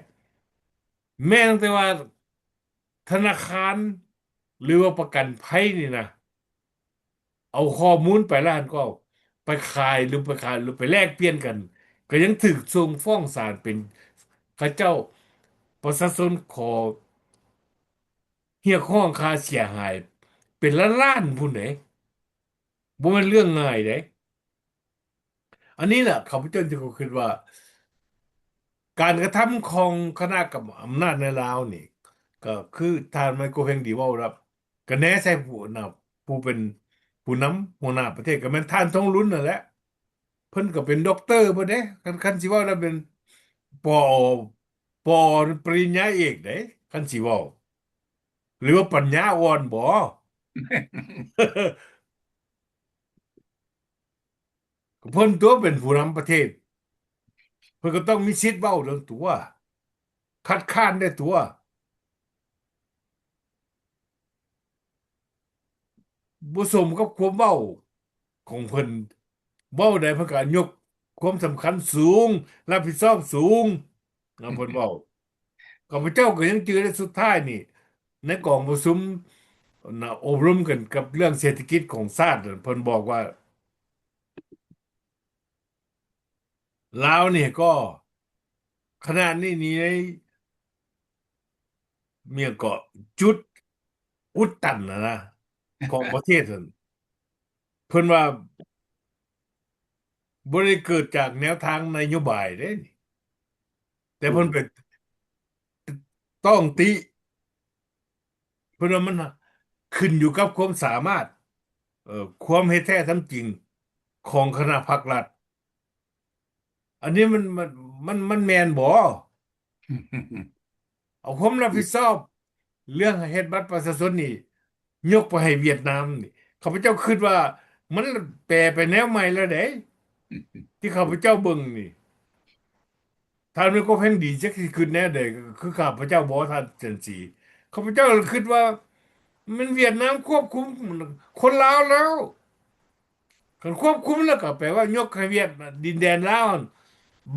ແມ່ນແຕ່ວ່າທະນາຄານ ຫຼືວ່າປະກັນໄພນີ້ນະ ເອົາຂໍ້ມູນໄປແລ້ວຫັ້ນກໍໄປຂາຍ ຫຼືໄປຂາຍ ຫຼືໄປແລກປ່ຽນກັນ ກໍຍັງຖືກສົ່ງຟ້ອງສານ ເປັນ ເຂົາເຈົ້າ ປະຊາຊົນຂໍ ຮຽກຮ້ອງຄ່າເສຍຫາຍເປັນລ້ານໆພຸ້ນເດ້ ບໍ່ແມ່ນເລື່ອງງ່າຍເດ້. ອັນນີ້ລະ ຂ້າພະເຈົ້າຈຶ່ງຄິດວ່າ ການກະທຳຂອງຄະນະກຳອຳນາດໃນລາວນີ້ ກໍຄືທ່ານໄມໂກເພັງດີເວົ້າລະ ກະແນໃສ່ຜູ້ນຳ ຜູ້ເປັນຜູ້ນຳ ຫົວໜ້າປະເທດ ກໍແມ່ນທ່ານທອງລຸນນັ້ນແຫຼະ. ເພິ່ນກໍເປັນດັອກເຕີພຸ້ນເດ້ ຄັນ ຄັນຊິເວົ້າແລ້ວເປັນ ປອ ປ ປະລິນຍາເອກເດ້ ຄັນຊິເວົ້າ ຫຼືວ່າປັນຍາອ່ອນບໍ? ເພິ່ນຕົວະເປັນຜູ້ນຳປະເທດ ເພິ່ນກໍຕ້ອງມີສິດເວົ້າໂລດຕົວະ ຄັດຄ້ານໄດ້ຕົວະ. ບໍ່ສົມກັບຄວາມເວົ້າຂອງເພິ່ນ ເວົ້າໃດເພິ່ນກໍຍົກຄວາມສຳຄັນສູງ ຮັບຜິດຊອບສູງນະ ເພິ່ນເວົ້າ. ຂ້າພະເຈົ້າກໍຍັງຈື່ໄດ້ ສຸດທ້າຍນີ້ ໃນກອງປະຊຸມນະ ອົບຮົມກັນກັບເລື່ອງເສດຖະກິດຂອງຊາດ ເພິ່ນບອກວ່າ ລາວນີ້ກໍ ຂະນະນີ້ນີ້ໃນ ມີຫຍັງເກາະ ຈຸດອຸດຕັນນະນະ ຂອງປະເທດຫັ້ນ ເພິ່ນວ່າບໍ່ໄດ້ເກີດຈາກແນວທາງນະໂຍບາຍເດ້ ແຕ່ເພິ່ນໄປຕ້ອງຕິ ເພິ່ນວ່າມັນຂຶ້ນຢູ່ກັບຄວາມສາມາດ ເອີ ຄວາມເຮັດແທ້ທຳຈິງຂອງຄະນະພັກລັດ. ອັນນີ້ມັນ ມັນ ມັນ ມັນແມ່ນບໍ່? ເອົາຄວາມຮັບຜິດຊອບເລື່ອງເຮັດບັດປະຊາຊົນນີ້ ຍົກໄປໃຫ້ຫວຽດນາມນີ້ ຂ້າພະເຈົ້າຄິດວ່າມັນແປໄປແນວໃໝ່ແລ້ວເດ້ ທີ່ຂ້າພະເຈົ້າເບິ່ງນີ້. ທ່ານມີຄວາມເຫັນດີ ຈັກຊິຄິດແນວໃດ ຄືຂ້າພະເຈົ້າບໍ່ ທ່ານຈັນສີ? ຂ້າພະເຈົ້າຄິດວ່າແມ່ນຫວຽດນາມຄວບຄຸມຄົນລາວແລ້ວ. ຄັນຄວບຄຸມແລ້ວກໍແປວ່າຍົກໃຫ້ຫວຽດ ດິນແດນລາວ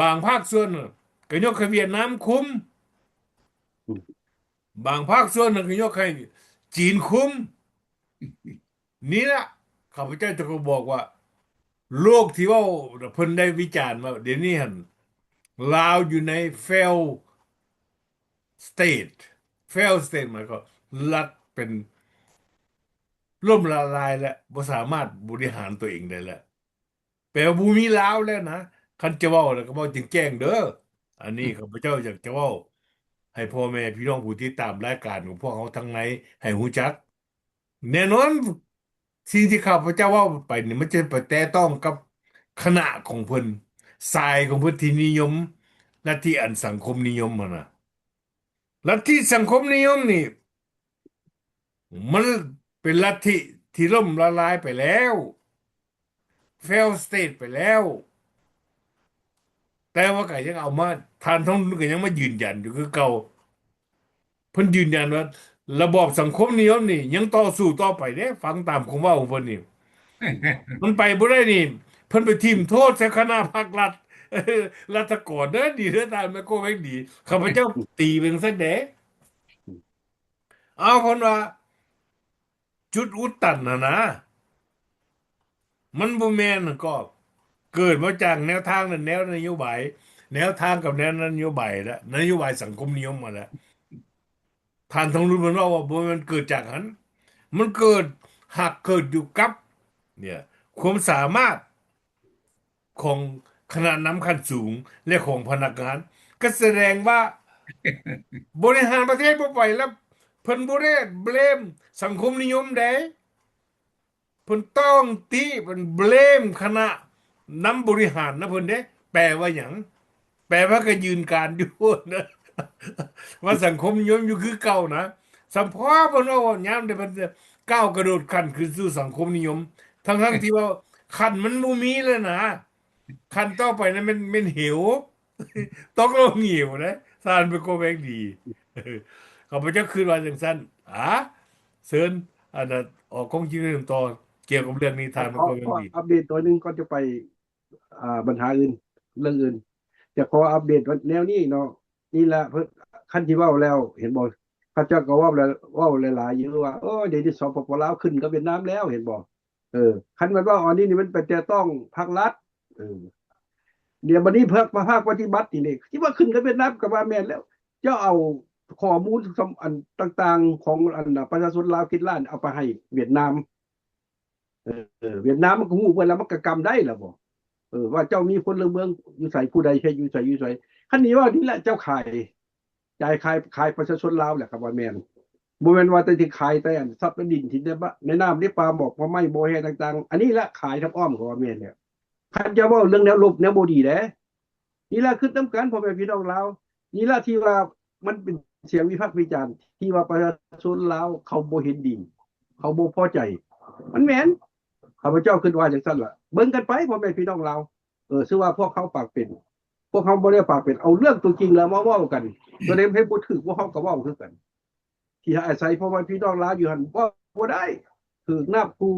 ບາງພາກສ່ວນກໍຍົກໃຫ້ຫວຽດນາມຄຸມ ບາງພາກສ່ວນກໍຍົກໃຫ້ຈີນຄຸມ. ນີ້ລະ ຂ້າພະເຈົ້າຈະກໍບອກວ່າ ໂລກທີ່ເວົ້າ ເພິ່ນໄດ້ວິຈານວ່າ ດຽວນີ້ຫັ້ນ ລາວຢູ່ໃນ failed state. Failed state ໝາຍຄວາມລັດເປັນລົ້ມລະລາຍແລ້ວ ບໍ່ສາມາດບໍລິຫານຕົວເອງໄດ້ແລ້ວ. ແປວ່າບໍ່ມີລາວແລ້ວນະ ຄັນຈະເວົ້າແລ້ວກໍເວົ້າແຈ້ງໆເດີ. ອັນນີ້ຂ້າພະເຈົ້າຢາກຈະເວົ້າໃຫ້ພໍ່ແມ່ພີ່ນ້ອງຜູ້ຕິດຕາມລາຍການຂອງພວກເຮົາທັງໃນໃຫ້ຮູ້ຈັກ. ແນ່ນອນ ສິ່ງທີ່ຂ້າພະເຈົ້າເວົ້າໄປນີ້ ມັນຈະໄປແຕະຕ້ອງກັບຄະນະຂອງເພິ່ນ, ສາຍຂອງເພິ່ນທີ່ນິຍົມລັດທິອັນສັງຄົມນິຍົມຫັ້ນນະ. ລັດທິສັງຄົມນິຍົມນີ້ ມັນເປັນລັດທິທີ່ລົ້ມລະລາຍໄປແລ້ວ, fail state ໄປແລ້ວ, ແຕ່ວ່າກໍຍັງເອົາມາ, ທ່ານທອງລຸນກໍຍັງມາຢືນຢັນຢູ່ຄືເກົ່າ. ເພິ່ນຢືນຢັນວ່າລະບອບສັງຄົມນິຍົມນີ້ຍັງຕໍ່ສູ້ຕໍ່ໄປເດ້, ຟັງຕາມຄວາມເວົ້າຂອງເພິ່ນນີ້ ມັນໄປບໍ່ໄດ້ນີ້. ເພິ່ນໄປຖິ້ມໂທດໃສ່ຄະນະພັກລັດ ລັດຖະກອນເດີ, ດີເດີ ທ່ານໄມໂຄແພງດີ, ຂ້າພະເຈົ້າຕີເປັນຊັ້ນເດ້. ເອົາ ເພິ່ນວ່າຈຸດອຸດຕັນຫັ້ນນະ ມັນບໍ່ແມ່ນ ກໍເກີດມາຈາກແນວທາງ ແນວນະໂຍບາຍ, ແນວທາງກັບແນວນະໂຍບາຍ ແລະ ນະໂຍບາຍສັງຄົມນິຍົມຫັ້ນແຫຼະ. ທ່ານທອງລຸນເພິ່ນເວົ້າວ່າບໍ່ແມ່ນເກີດຈາກຫັ້ນ, ມັນເກີດ, ຫາກເກີດຢູ່ກັບ ເນຍ ຄວາມສາມາດ ຂອງຄະນະນຳຂັ້ນສູງ ແລະ ຂອງພະນັກງານ, ກໍສະແດງວ່າບໍລິຫານປະເທດບໍ່ໄປແລ້ວ. ເພິ່ນບໍ່ໄດ້ເບລມສັງຄົມນິຍົມໃດ, ເພິ່ນຕ້ອງຕິ ເພິ່ນເບລມຄະນະນຳບໍລິຫານນະເພິ່ນເດ້. ແປວ່າຫຍັງ? ແປວ່າກໍຢືນການຢູ່ນະ ວ່າສັງຄົມນິຍົມຢູ່ຄືເກົ່ານະ. ສຳເພາະເພິ່ນເວົ້າຍາມໃດເພິ່ນຈະກ້າວກະໂດດຂັ້ນຂຶ້ນສູ່ສັງຄົມນິຍົມ ທັງໆທີ່ວ່າຂັ້ນມັນບໍ່ມີແລ້ວນະ. ຂັ້ນຕໍ່ໄປນັ້ນແມ່ນ, ແມ່ນເຫວ, ຕົກລົງເຫວນະ. ທ່ານໄມໂຄແພງດີ, ຂ້າພະເຈົ້າຄິດວ່າຈັ່ງຊັ້ນ. ອາ ເຊີນ ອັນນັ້ນ ອອກຄວາມຄິດເຫັນຕໍ່ກ່ຽວກັບເລື່ອງນີ້ ທ່ານໄມໂຄແພງດີ. ຂໍອັບເດດໜ້ອຍໜຶ່ງກ່ອນຈະໄປ ອ່າ ບັນຫາອື່ນ ເລື່ອງອື່ນ ຈະຂໍອັບເດດແນວນີ້ເນາະ. ນີ້ລະ ເພິ່ນ ຄັນຊິເວົ້າແລ້ວ ເຫັນບໍ່ ເຂົາເຈົ້າກໍເວົ້າແລ້ວ ເວົ້າຫຼາຍໆຢູ່ວ່າ ໂອ້ຍ ດຽວນີ້ ສປປ ລາວ ຂຶ້ນກັບຫວຽດນາມແລ້ວ ເຫັນບໍ່? ເອີ ຄັນແມ່ນເວົ້າອັນນີ້ນີ້ ມັນໄປແຕະຕ້ອງພັກລັດ. ເອີ ດຽວບັດນີ້ພາກ ພາກປະຕິບັດນີ້ນີ້ ຊິວ່າຂຶ້ນກັບຫວຽດນາມກໍວ່າແມ່ນແລ້ວ. ເຈົ້າເອົາຂໍ້ມູນ ອັນຕ່າງໆຂອງ ອັນ ປະຊາຊົນລາວເຈັດລ້ານ ເອົາໄປໃຫ້ຫວຽດນາມ. ເອີ ຫວຽດນາມມັນກໍຮູ້ເບິດແລ້ວ ມັນກໍກຳໄດ້ແລ້ວບໍ່? ເອີ ວ່າເຈົ້າມີພົນລະເມືອງຢູ່ໃສ ຜູ້ໃດເຮັດຢູ່ໃສ ຢູ່ໃສ. ຄັນນີ້ວ່ານີ້ແຫຼະ ເຈົ້າຂາຍ ຈ່າຍຂາຍ ຂາຍປະຊາຊົນລາວແຫຼະ ກໍວ່າແມ່ນ. ບໍ່ແມ່ນວ່າແຕ່ຊິຂາຍແຕ່ອັນຊັບໃນດິນ ທີ່ໃນ ໃນນ້ຳ ໃນປ່າໝອກ ປ່າໄມ້ ບໍ່ແຮ່ຕ່າງໆ ອັນນີ້ລະຂາຍທາງອ້ອມ ກໍວ່າແມ່ນແລ້ວ. ຄັນຈະເວົ້າເລື່ອງແນວລົບ ແນວບໍ່ດີເດ້. ນີ້ລະຄິດນຳກັນ ພໍ່ແມ່ພີ່ນ້ອງລາວ. ນີ້ລະທີ່ວ່າມັນເປັນສຽງວິພາກວິຈານ ທີ່ວ່າປະຊາຊົນລາວເຂົາບໍ່ເຫັນດີ ເຂົາບໍ່ພໍໃຈ. ມັນແມ່ນ ຂ້າພະເຈົ້າຄິດວ່າຈັ່ງຊັ້ນລະ. ເບິ່ງກັນໄປ ພໍ່ແມ່ພີ່ນ້ອງລາວ. ເອີ ຊື່ວ່າພວກເຮົາປາກເປັນ ພວກເຮົາບໍ່ໄດ້ປາກເປັນ ເອົາເລື່ອງຕົວຈິງລະມາເວົ້າກັນ. ຕົວໃດເຮັດບໍ່ຖືກ ພວກເຮົາກໍເວົ້າຄືກັນ. ທີ່ອາໄສພໍ່ແມ່ພີ່ນ້ອງລາວຢູ່ຫັ້ນ ເວົ້າບໍ່ໄດ້ ຖືກນາບຂູ່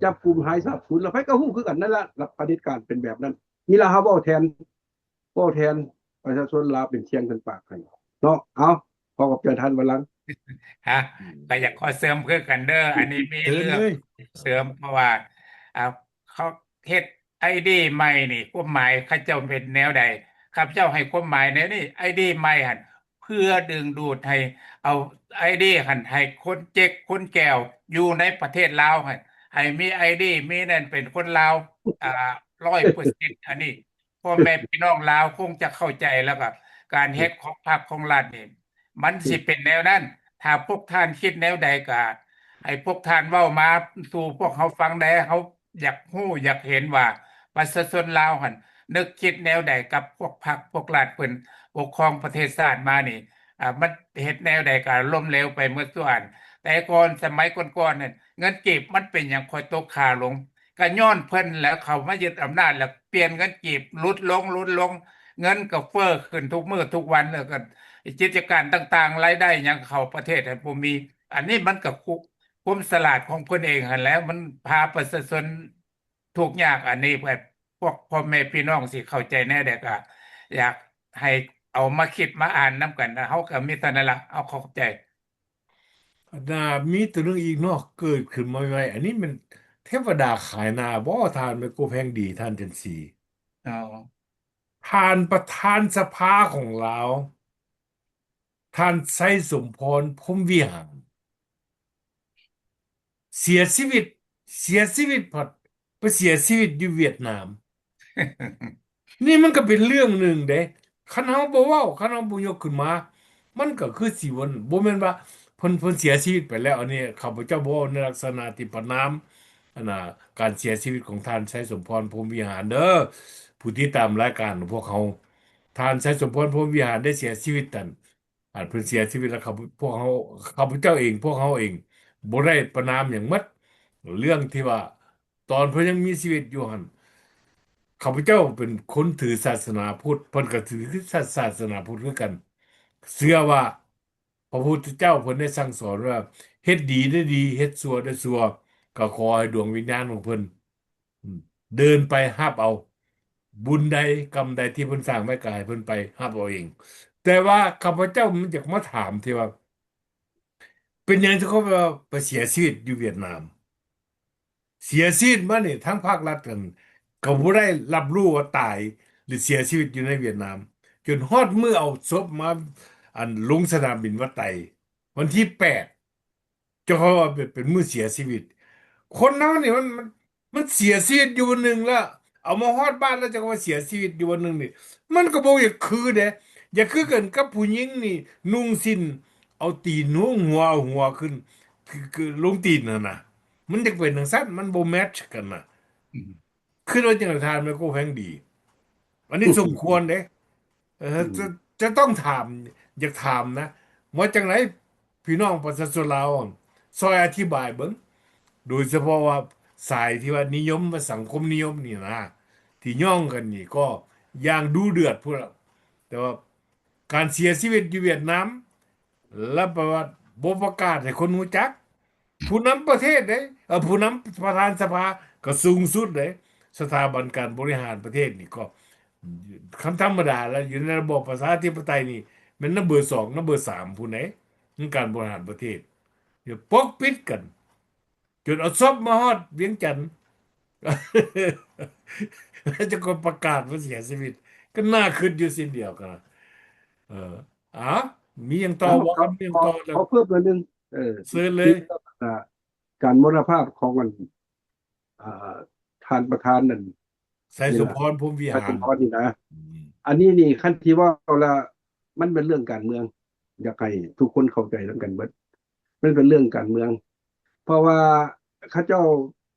ຈັບກຸມຫາຍສາບສູນ ລະໃຜກໍຮູ້ຄືກັນນັ້ນລະ ລະຜະເດັດການເປັນແບບນັ້ນ. ນີ້ລະເຮົາເວົ້າແທນ ເວົ້າແທນປະຊາຊົນລາວ ເປັນສຽງເປັນປາກໃຫ້ເນາະ. ເອົາ ຂໍຂອບໃຈທ່ານວັນລັງ. ຮະ ກໍຢາກຂໍເສີມຄືກັນເດີ ອັນນີ້ມີເລື່ອງເສີມ ເພາະວ່າ ອ່າ ເຂົາເຮັດ ໄອດີໃໝ່ນີ້ ຄວາມໝາຍເຂົາເຈົ້າເປັນແນວໃດ? ຂ້າພະເຈົ້າໃຫ້ຄວາມໝາຍແນວນີ້ ໄອດີໃໝ່ຫັ້ນ ເພື່ອດຶງດູດໃຫ້ເອົາໄອດີຫັ້ນ ໃຫ້ຄົນເຈັກຄົນແກວຢູ່ໃນປະເທດລາວຫັ້ນ ໃຫ້ມີໄອດີ ມີນັ້ນເປັນຄົນລາວ ອ່າ ຮ້ອຍເປີເຊັນ. ອັນນີ້ພໍ່ແມ່ພີ່ນ້ອງລາວຄົງຈະເຂົ້າໃຈ ແລ້ວກໍການເຮັດຂອງພັກຂອງລັດນີ້ ມັນຊິເປັນແນວນັ້ນ. ຖ້າພວກທ່ານຄິດແນວໃດ ກໍໃຫ້ພວກທ່ານເວົ້າມາສູ່ພວກເຮົາຟັງແດ່. ເຮົາຢາກຮູ້ຢາກເຫັນວ່າປະຊາຊົນລາວຫັ້ນນຶກຄິດແນວໃດກັບພວກພັກພວກລັດເພິ່ນປົກຄອງປະເທດຊາດມານີ້. ອາ ມັນເຮັດແນວໃດກໍລົ້ມເຫຼວໄປໝົດທຸກອັນ. ແຕ່ກ່ອນ ສະໄໝກ່ອນໆນັ້ນ ເງິນກີບມັນເປັນຫຍັງຄ່ອຍຕົກຄ່າລົງ? ກໍຍ້ອນເພິ່ນແຫຼະ ເຂົາມາຍຶດອຳນາດແລ້ວ ປ່ຽນເງິນກີບຫຼຸດລົງ ຫຼຸດລົງ ເງິນກໍເຟີ້ຂຶ້ນທຸກມື້ທຸກວັນ ແລ້ວກໍກິດຈະການຕ່າງໆ ລາຍໄດ້ຫຍັງເຂົ້າປະເທດຫັ້ນບໍ່ມີ. ອັນນີ້ມັນກໍຄວາມສະຫຼາດຂອງເພິ່ນເອງຫັ້ນແຫຼະ ມັນພາປະຊາຊົນທຸກຍາກ. ອັນນີ້ແບບພວກພໍ່ແມ່ພີ່ນ້ອງຊິເຂົ້າໃຈແນວໃດ ກໍຢາກໃຫ້ເອົາມາຄິດມາອ່ານນຳກັນ. ເຮົາກໍມີເທົ່ານັ້ນລະ ເຮົາຂອບໃຈ. ອັນນາ ມີຕົວໜຶ່ງອີກເນາະ ເກີດຂຶ້ນມາໃໝ່ໆ ອັນນີ້ແມ່ນເທວະດາຂາຍໜ້າບໍ່ ທ່ານໄມໂກແພງດີ ທ່ານຈັນສີ? ອໍ ທ່ານປະທານສະພາຂອງລາວ ທ່ານໄຊສົມພອນ ພົມວິຫານ ເສຍຊີວິດ, ເສຍຊີວິດພັດໄປເສຍຊີວິດຢູ່ຫວຽດນາມ. ນີ້ມັນກໍເປັນເລື່ອງໜຶ່ງເດ້ ຄັນເຮົາບໍ່ເວົ້າ ຄັນເຮົາບໍ່ຍົກຂຶ້ນມາ ມັນກໍຄືຊິບໍ່ ບໍ່ແມ່ນວ່າເພິ່ນ ເພິ່ນເສຍຊີວິດໄປແລ້ວ. ອັນນີ້ຂ້າພະເຈົ້າບໍ່ເວົ້າໃນລັກສະນະທີ່ປະນາມ ອັນນ່າ ການເສຍຊີວິດຂອງທ່ານ ໄຊສົມພອນ ພົມວິຫານ ເດີ ຜູ້ຕິດຕາມລາຍການຂອງພວກເຮົາ. ທ່ານ ໄຊສົມພອນ ພົມວິຫານ ໄດ້ເສຍຊີວິດນັ້ນ ອັນເພິ່ນເສຍຊີວິດແລ້ວ ຂ້າພະ ພວກເຮົາ ຂ້າພະເຈົ້າເອງ ພວກເຮົາເອງບໍ່ໄດ້ປະນາມຫຍັງໝົດ. ເລື່ອງທີ່ວ່າຕອນເພິ່ນຍັງມີຊີວິດຢູ່ຫັ້ນ ຂ້າພະເຈົ້າເປັນຄົນຖືສາສະໜາພຸດ ເພິ່ນກໍຖືສາ ສາສະໜາພຸດຄືກັນ ເຊື່ອວ່າພະພຸດທະເຈົ້າເພິ່ນໄດ້ສັ່ງສອນວ່າ ເຮັດດີໄດ້ດີ ເຮັດຊົ່ວໄດ້ຊົ່ວ ກໍຂໍໃຫ້ດວງວິນຍານຂອງເພິ່ນ ອືມ ເດີນໄປຮັບເອົາ ບຸນໃດກຳໃດທີ່ເພິ່ນສ້າງໄວ້ ກໍໃຫ້ເພິ່ນໄປຮັບເອົາເອງ. ແຕ່ວ່າຂ້າພະເຈົ້າມັນຢາກມາຖາມທີ່ວ່າ ເປັນຫຍັງທີ່ເຂົາໄປ ໄປເສຍຊີວິດຢູ່ຫວຽດນາມ? ເສຍຊີວິດມານີ້ ທາງພາກລັດນັ້ນກໍບໍ່ໄດ້ຮັບຮູ້ວ່າຕາຍ ຫຼື ເສຍຊີວິດຢູ່ໃນຫວຽດນາມ ຈົນຮອດມື້ເອົາສົບມາ ອັນ ລົງສະໜາມບິນວັດໄຕ ວັນທີແປດ ເຈົ້າເຂົາວ່າເປັນ ເປັນມື້ເສຍຊີວິດ. ຄົນເຮົານີ້ມັນ ມັນ ມັນເສຍຊີວິດຢູ່ວັນໜຶ່ງແລ້ວ ເອົາມາຮອດບ້ານແລ້ວເຈົ້າກໍວ່າເສຍຊີວິດຢູ່ວັນໜຶ່ງນີ້ ມັນກໍບໍ່ຢາກຄືເດ້. ຢາກຄືກັນກັບຜູ້ຍິງນີ້ ນຸ່ງສິ້ນ ເອົາຕີນໂຫງຫົວ ເອົາຫົວຂຶ້ນ ຄື ຄືລົງຕີນຫັ້ນນະ ມັນຢາກເປັນຈັ່ງຊັ້ນ ມັນບໍ່ແມັດກັນນະ. ອືມ ຄິດວ່າຈັ່ງໃດທ່ານໄມໂຄແພງດີ? ອັນນີ້ສົມຄວນເດ້. ເອີ ອືມ ຈະ ຈະຕ້ອງຖາມ ຢາກຖາມນະ ວ່າຈັ່ງໃດ ພີ່ນ້ອງປະຊາຊົນລາວ ຊ່ອຍອະທິບາຍເບິ່ງ ໂດຍສະເພາະວ່າສາຍທີ່ວ່ານິຍົມ ວ່າສັງຄົມນິຍົມນີ້ນະ ທີ່ຍ້ອງກັນນີ້ກໍຢ່າງດຸເດືອດພຸ້ນລະ. ແຕ່ວ່າການເສຍຊີວິດຢູ່ຫວຽດນາມ ແລ້ວແປວ່າບໍ່ປະກາດໃຫ້ຄົນຮູ້ຈັກ ຜູ້ນຳປະເທດເດ້ ເອີ ຜູ້ນຳປະທານສະພາກໍສູງສຸດເດ້ ສະຖາບັນການບໍລິຫານປະເທດນີ້ກໍ ຄັນທຳມະດາແລ້ວ ຢູ່ໃນລະບອບປະຊາທິປະໄຕນີ້ ແມ່ນນຳເບີສອງ ນຳເບີສາມພຸ້ນເດ້ ໃນການບໍລິຫານປະເທດ ປກປິດກັນ ຈົນເອົາສົບມາຮອດວຽງຈັນ ແລ້ວຈະກໍປະກາດວ່າເສຍຊີວິດ ກໍໜ້າຄິດຢູ່ເຊັ່ນດຽວກັນ. ເອີ ອາ ມີຫຍັງຕໍ່ບໍ່? ມີຫຍັງຕໍ່? ຂໍເພີ່ມໜ້ອຍໜຶ່ງ ເອີ ເຊີນເລີຍ. ການມໍລະນະພາບຂອງອັນ ອ່າ ທ່ານປະທານນັ້ນ ໄຊສົມພອນ ພົມວິຫານ ໄຊສົມພອນນີ້ນະ ອືມ ອັນນີ້ນີ້ ຄັນທີ່ເວົ້າລະ ມັນເປັນເລື່ອງການເມືອງ ຢາກໃຫ້ທຸກຄົນເຂົ້າໃຈນຳກັນເບິດ ມັນເປັນເລື່ອງການເມືອງ ເພາະວ່າເຂົາເຈົ້າ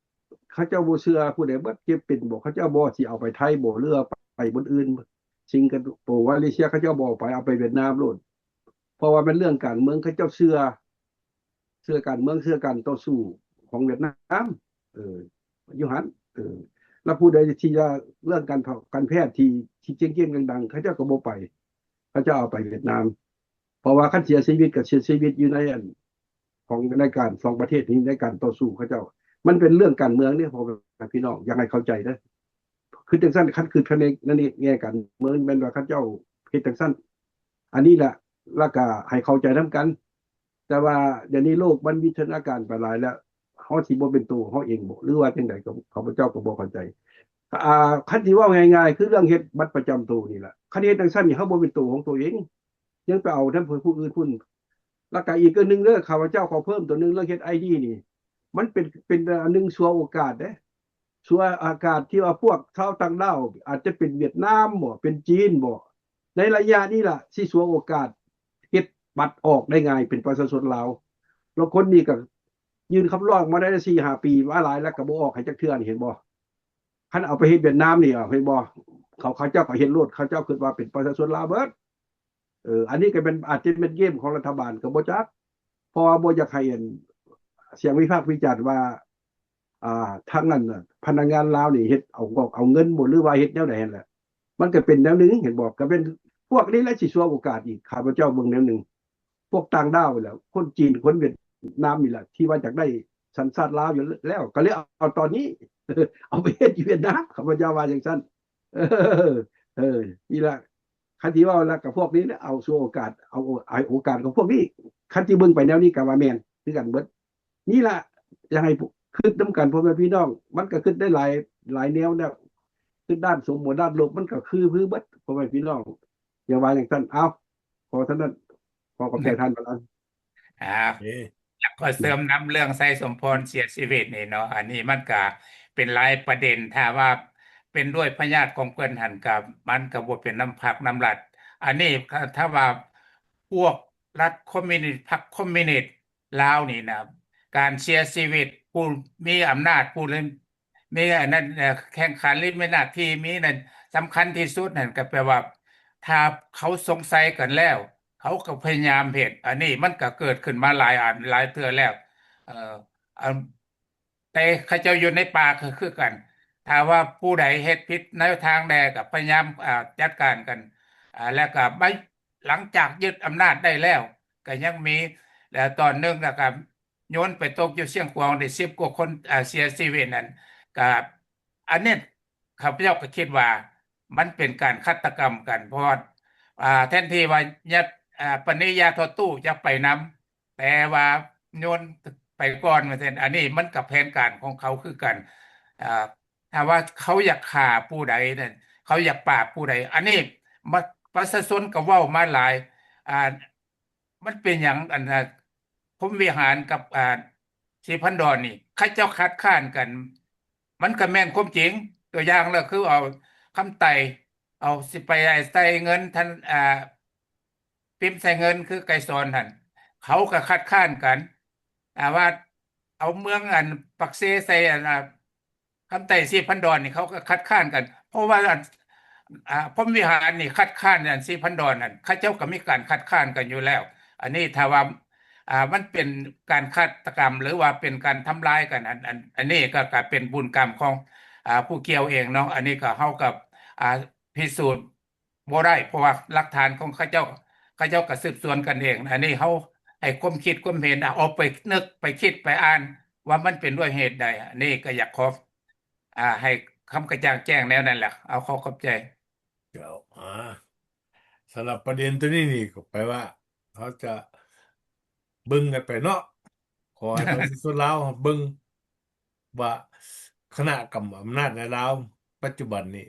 ເຂົາເຈົ້າບໍ່ເຊື່ອຜູ້ໃດເບິດ ເຈັບເປັນບໍ່ ເຂົາເຈົ້າບໍ່ຊິເອົາໄປໄທບໍ່ ຫຼືວ່າໄປບ່ອນອື່ນ ສິງກະໂປ ມາເລເຊຍ ເຂົາເຈົ້າບໍ່ເອົາໄປ ເອົາໄປຫວຽດນາມໂລດ ເພາະວ່າແມ່ນເລື່ອງການເມືອງ ເຂົາເຈົ້າເຊື່ອ ເຊື່ອການເມືອງ ເຊື່ອການຕໍ່ສູ້ຂອງຫວຽດນາມ ເອີ ຢູ່ຫັ້ນ ເອີ ແລ້ວຜູ້ໃດທີ່ວ່າເລື່ອງການ ການແພດທີ່ ທີ່ເກັ່ງໆ ດັງໆ ເຂົາເຈົ້າກໍບໍ່ໄປ ເຂົາເຈົ້າເອົາໄປຫວຽດນາມ ເພາະວ່າຄັນເສຍຊີວິດກໍເສຍຊີວິດຢູ່ໃນອັນ ຂອງ ໃນການສອງປະເທດນີ້ ໃນການຕໍ່ສູ້ເຂົາເຈົ້າ ມັນເປັນເລື່ອງການເມືອງເດ້ ພໍ່ແມ່ພີ່ນ້ອງ ຢາກໃຫ້ເຂົ້າໃຈເດີ ຄືຈັ່ງຊັ້ນ ຄັນຄືໃນ ໃນແງ່ການເມືອງ ແມ່ນວ່າເຂົາເຈົ້າເຮັດຈັ່ງຊັ້ນ ອັນນີ້ລະ ລະກະໃຫ້ເຂົ້າໃຈນຳກັນ ແຕ່ວ່າດຽວນີ້ໂລກມັນວິວັດທະນາການໄປຫຼາຍແລ້ວ ເຮົາຊິບໍ່ເປັນໂຕເຮົາເອງບໍ ຫຼືວ່າຈັ່ງໃດ ກໍຂ້າພະເຈົ້າກໍບໍ່ເຂົ້າໃຈ ອ່າ ຄັນຊິເວົ້າງ່າຍໆ ຄືເລື່ອງເຮັດບັດປະຈຳໂຕນີ້ລະ ຄັນເຮັດຈັ່ງຊັ້ນນີ້ ເຮົາບໍ່ເປັນໂຕຂອງໂຕເອງ ຍັງໄປເອົານຳຜູ້ອື່ນພຸ້ນ ລະກະອີກອັນໜຶ່ງເດີ ຂ້າພະເຈົ້າຂໍເພີ່ມໂຕໜຶ່ງ ເລື່ອງເຮັດໄອດີນີ້ ມັນເປັນ ເປັນອັນໜຶ່ງສວຍໂອກາດເດ້ ສວຍໂອກາດທີ່ວ່າພວກຊາວຕ່າງດ້າວ ອາດຈະເປັນຫວຽດນາມບໍ ເປັນຈີນບໍ ໃນໄລຍະນີ້ລະ ຊິສວຍໂອກາດເຮັດບັດອອກໄດ້ງ່າຍ ເປັນປະຊາຊົນລາວ ລາງຄົນນີ້ກໍຍື່ນຄຳຮ້ອງມາໄດ້ສີ່ຫ້າປີ ມາຫຼາຍແລ້ວກໍບໍ່ອອກໃຫ້ຈັກເທື່ອ ນີ້ເຫັນບໍ່? ຄັນເອົາໄປເຮັດຫວຽດນາມນີ້ ເຫັນບໍ່? ເຂົາ ເຂົາເຈົ້າກໍເຮັດໂລດ ເຂົາເຈົ້າຄິດວ່າເປັນປະຊາຊົນລາວເບິດ ເອີ ອັນນີ້ກໍເປັນ ອາດຈະເປັນເກມຂອງລັດຖະບານກໍບໍ່ຈັກ ເພາະວ່າບໍ່ຢາກໃຫ້ ອັນ ສຽງວິພາກວິຈານວ່າ ອ່າ ທາງນັ້ນນະ ພະນັກງານລາວນີ້ເຮັດເອົາງອກເອົາເງິນບໍ ຫຼືວ່າເຮັດແນວໃດຫັ້ນແຫຼະ ມັນກໍເປັນແນວໜຶ່ງ ເຫັນບໍ່? ກໍເປັນພວກນີ້ແຫຼະຊິສວຍໂອກາດອີກ ຂ້າພະເຈົ້າເບິ່ງແນວໜຶ່ງ ພວກຕ່າງດ້າວນີ້ແຫຼະ ຄົນຈີນ ຄົນຫວຽດນາມນີ້ແຫຼະ ທີ່ວ່າຢາກໄດ້ສັນຊາດລາວຢູ່ແລ້ວ ກໍເລີຍເອົາຕອນນີ້ ເອົາໄປເຮັດຢູ່ຫວຽດນາມ ຂ້າພະເຈົ້າວ່າຈັ່ງຊັ້ນ ເອີ ເອີ ນີ້ລະ ຄັນຊິເວົ້າລະກໍພວກນີ້ແຫຼະ ເອົາສວຍໂອກາດ ເອົາ ໃຫ້ໂອກາດຂອງພວກນີ້ ຄັນຊິເບິ່ງໄປແນວນີ້ກໍວ່າແມ່ນຄືກັນເບິດ ນີ້ລະ ຢາກໃຫ້ຄິດນຳກັນ ພໍ່ແມ່ພີ່ນ້ອງ ມັນກໍຄິດໄດ້ຫຼາຍ ຫຼາຍແນວແລ້ວ ຄິດດ້ານສົມ ບໍ່ດ້ານລົບ ມັນກໍຄື ຄືເບິດ ພໍ່ແມ່ພີ່ນ້ອງ ຢ່າວ່າຈັ່ງຊັ້ນ ເອົາ ຂໍເທົ່ານັ້ນ ຂໍຂອບໃຈທ່ານປະທານ ອ່າ ເອີ ຢາກຂໍເສີມນຳເລື່ອງໄຊສົມພອນເສຍຊີວິດນີ້ເນາະ ອັນນີ້ມັນກະເປັນຫຼາຍປະເດັນ ຖ້າວ່າ ເປັນດ້ວຍພະຍາດຂອງເພິ່ນຫັ້ນ ກໍ ມັນກໍບໍ່ເປັນນຳພັກນຳລັດ. ອັນນີ້ ຖ້າ ຖ້າວ່າພວກລັດຄອມມິວນິດ ພັກຄອມມິວນິດລາວນີ້ນະ ການເສຍຊີວິດ ຜູ້ມີອຳນາດ ຜູ້ ມີອັນນັ້ນ ເອີ ແຂ່ງຂັນ ຫຼື ມີໜ້າທີ່ ມີນັ້ນ ສຳຄັນທີ່ສຸດນັ້ນ ກໍແປວ່າ ຖ້າເຂົາສົງໄສກັນແລ້ວ ເຂົາກໍພະຍາຍາມເຮັດ. ອັນນີ້ມັນກໍເກີດຂຶ້ນມາຫຼາຍອັນ ຫຼາຍເທື່ອແລ້ວ. ເອີ ອັນ ແຕ່ເຂົາເຈົ້າຢູ່ໃນປ່າກໍຄືກັນ. ຖ້າວ່າຜູ້ໃດເຮັດຜິດແນວທາງແດ່ ກໍພະຍາຍາມ ອ່າ ຈັດການກັນ. ອ່າ ແລ້ວກໍມາ ຫຼັງຈາກຍຶດອຳນາດໄດ້ແລ້ວ ກໍຍັງມີ ແລ້ວຕອນໜຶ່ງ ແລ້ວກໍ ໂຍນໄປຕົກຢູ່ຊຽງຂວາງ ໄດ້ສິບກວ່າຄົນ ອ່າ ເສຍຊີວິດນັ້ນ ກະ ອັນນີ້ຂ້າພະເຈົ້າກໍຄິດວ່າມັນເປັນການຄາດຕະກຳກັນ ເພາະວ່າ ອ່າ ແທນທີ່ວ່າ ຍະ ອ່າ ປະນິຍາໂທຕູ້ຈະໄປນຳ ແຕ່ວ່າໂຍນໄປກ່ອນວ່າຊັ້ນ. ອັນນີ້ມັນກໍແຜນການຂອງເຂົາຄືກັນ. ອ່າ ຖ້າວ່າເຂົາຢາກຂ້າຜູ້ໃດນັ້ນ ເຂົາຢາກປາບຜູ້ໃດ ອັນນີ້ ມະ ປະຊາຊົນກໍເວົ້າມາຫຼາຍ ອ່າ ມັນເປັນຫຍັງ ອັນ ອ່າ ພົມວິຫານກັບ ອ່າ ສີພັນດອນນີ້ ເຂົາເຈົ້າຄັດຄ້ານກັນ ມັນກໍແມ່ນຄວາມຈິງ. ຕົວຢ່າງລະຄືເອົາຄຳໄຕ ເອົາ ຊິໄປໃສ່ເງິນ ທ່ານ ອ່າ ປິ້ມໃສ່ເງິນ ຄືໄກສອນຫັ້ນ ເຂົາກໍຄັດຄ້ານກັນ ອ່າ ວ່າເອົາເມືອງ ອັນ ປາກເຊໃສ່ ອັນ ອ່າ ຄຳໃຕ້ສີພັນດອນນີ້ ເຂົາກໍຄັດຄ້ານກັນ ເພາະວ່າ ອັນ ອ່າ ພົມວິຫານນີ້ຄັດຄ້ານ ອັນ ສີພັນດອນນັ້ນ ເຂົາເຈົ້າກໍມີການຄັດຄ້ານກັນຢູ່ແລ້ວ. ອັນນີ້ຖ້າວ່າ ອ່າ ມັນເປັນການຄາດຕະກຳ ຫຼືວ່າເປັນການທຳລາຍກັນ ອັນ ອັນ ອັນນີ້ກໍ ກໍເປັນບຸນກຳຂອງ ອ່າ ຜູ້ກ່ຽວເອງເນາະ. ອັນນີ້ກໍ ເຮົາກໍ ອ່າ ພິສູດ ບໍ່ໄດ້ ເພາະວ່າຫຼັກຖານຂອງເຂົາເຈົ້າ ເຂົາເຈົ້າກໍສືບສວນກັນເອງ. ອັນນີ້ເຮົາໃຫ້ຄວາມຄິດຄວາມເຫັນ ອາ ອອກໄປນຶກໄປຄິດໄປອ່ານວ່າມັນເປັນດ້ວຍເຫດໃດ. ອັນນີ້ກໍຢາກຂໍ ອາ ໃຫ້ຄຳກະຈ່າງແຈ້ງແນວນັ້ນແຫຼະ. ເອົາ ຂໍຂອບໃຈ. ເຈົ້າ ອາ ສຳລັບປະເດັນໂຕນີ້ນີ້ ກໍແປວ່າເຮົາຈະເບິ່ງກັນໄປເນາະ. ຂໍໃຫ້ປະຊາຊົນລາວເບິ່ງ ວ່າຄະນະກຳອຳນາດໃນລາວປັດຈຸບັນນີ້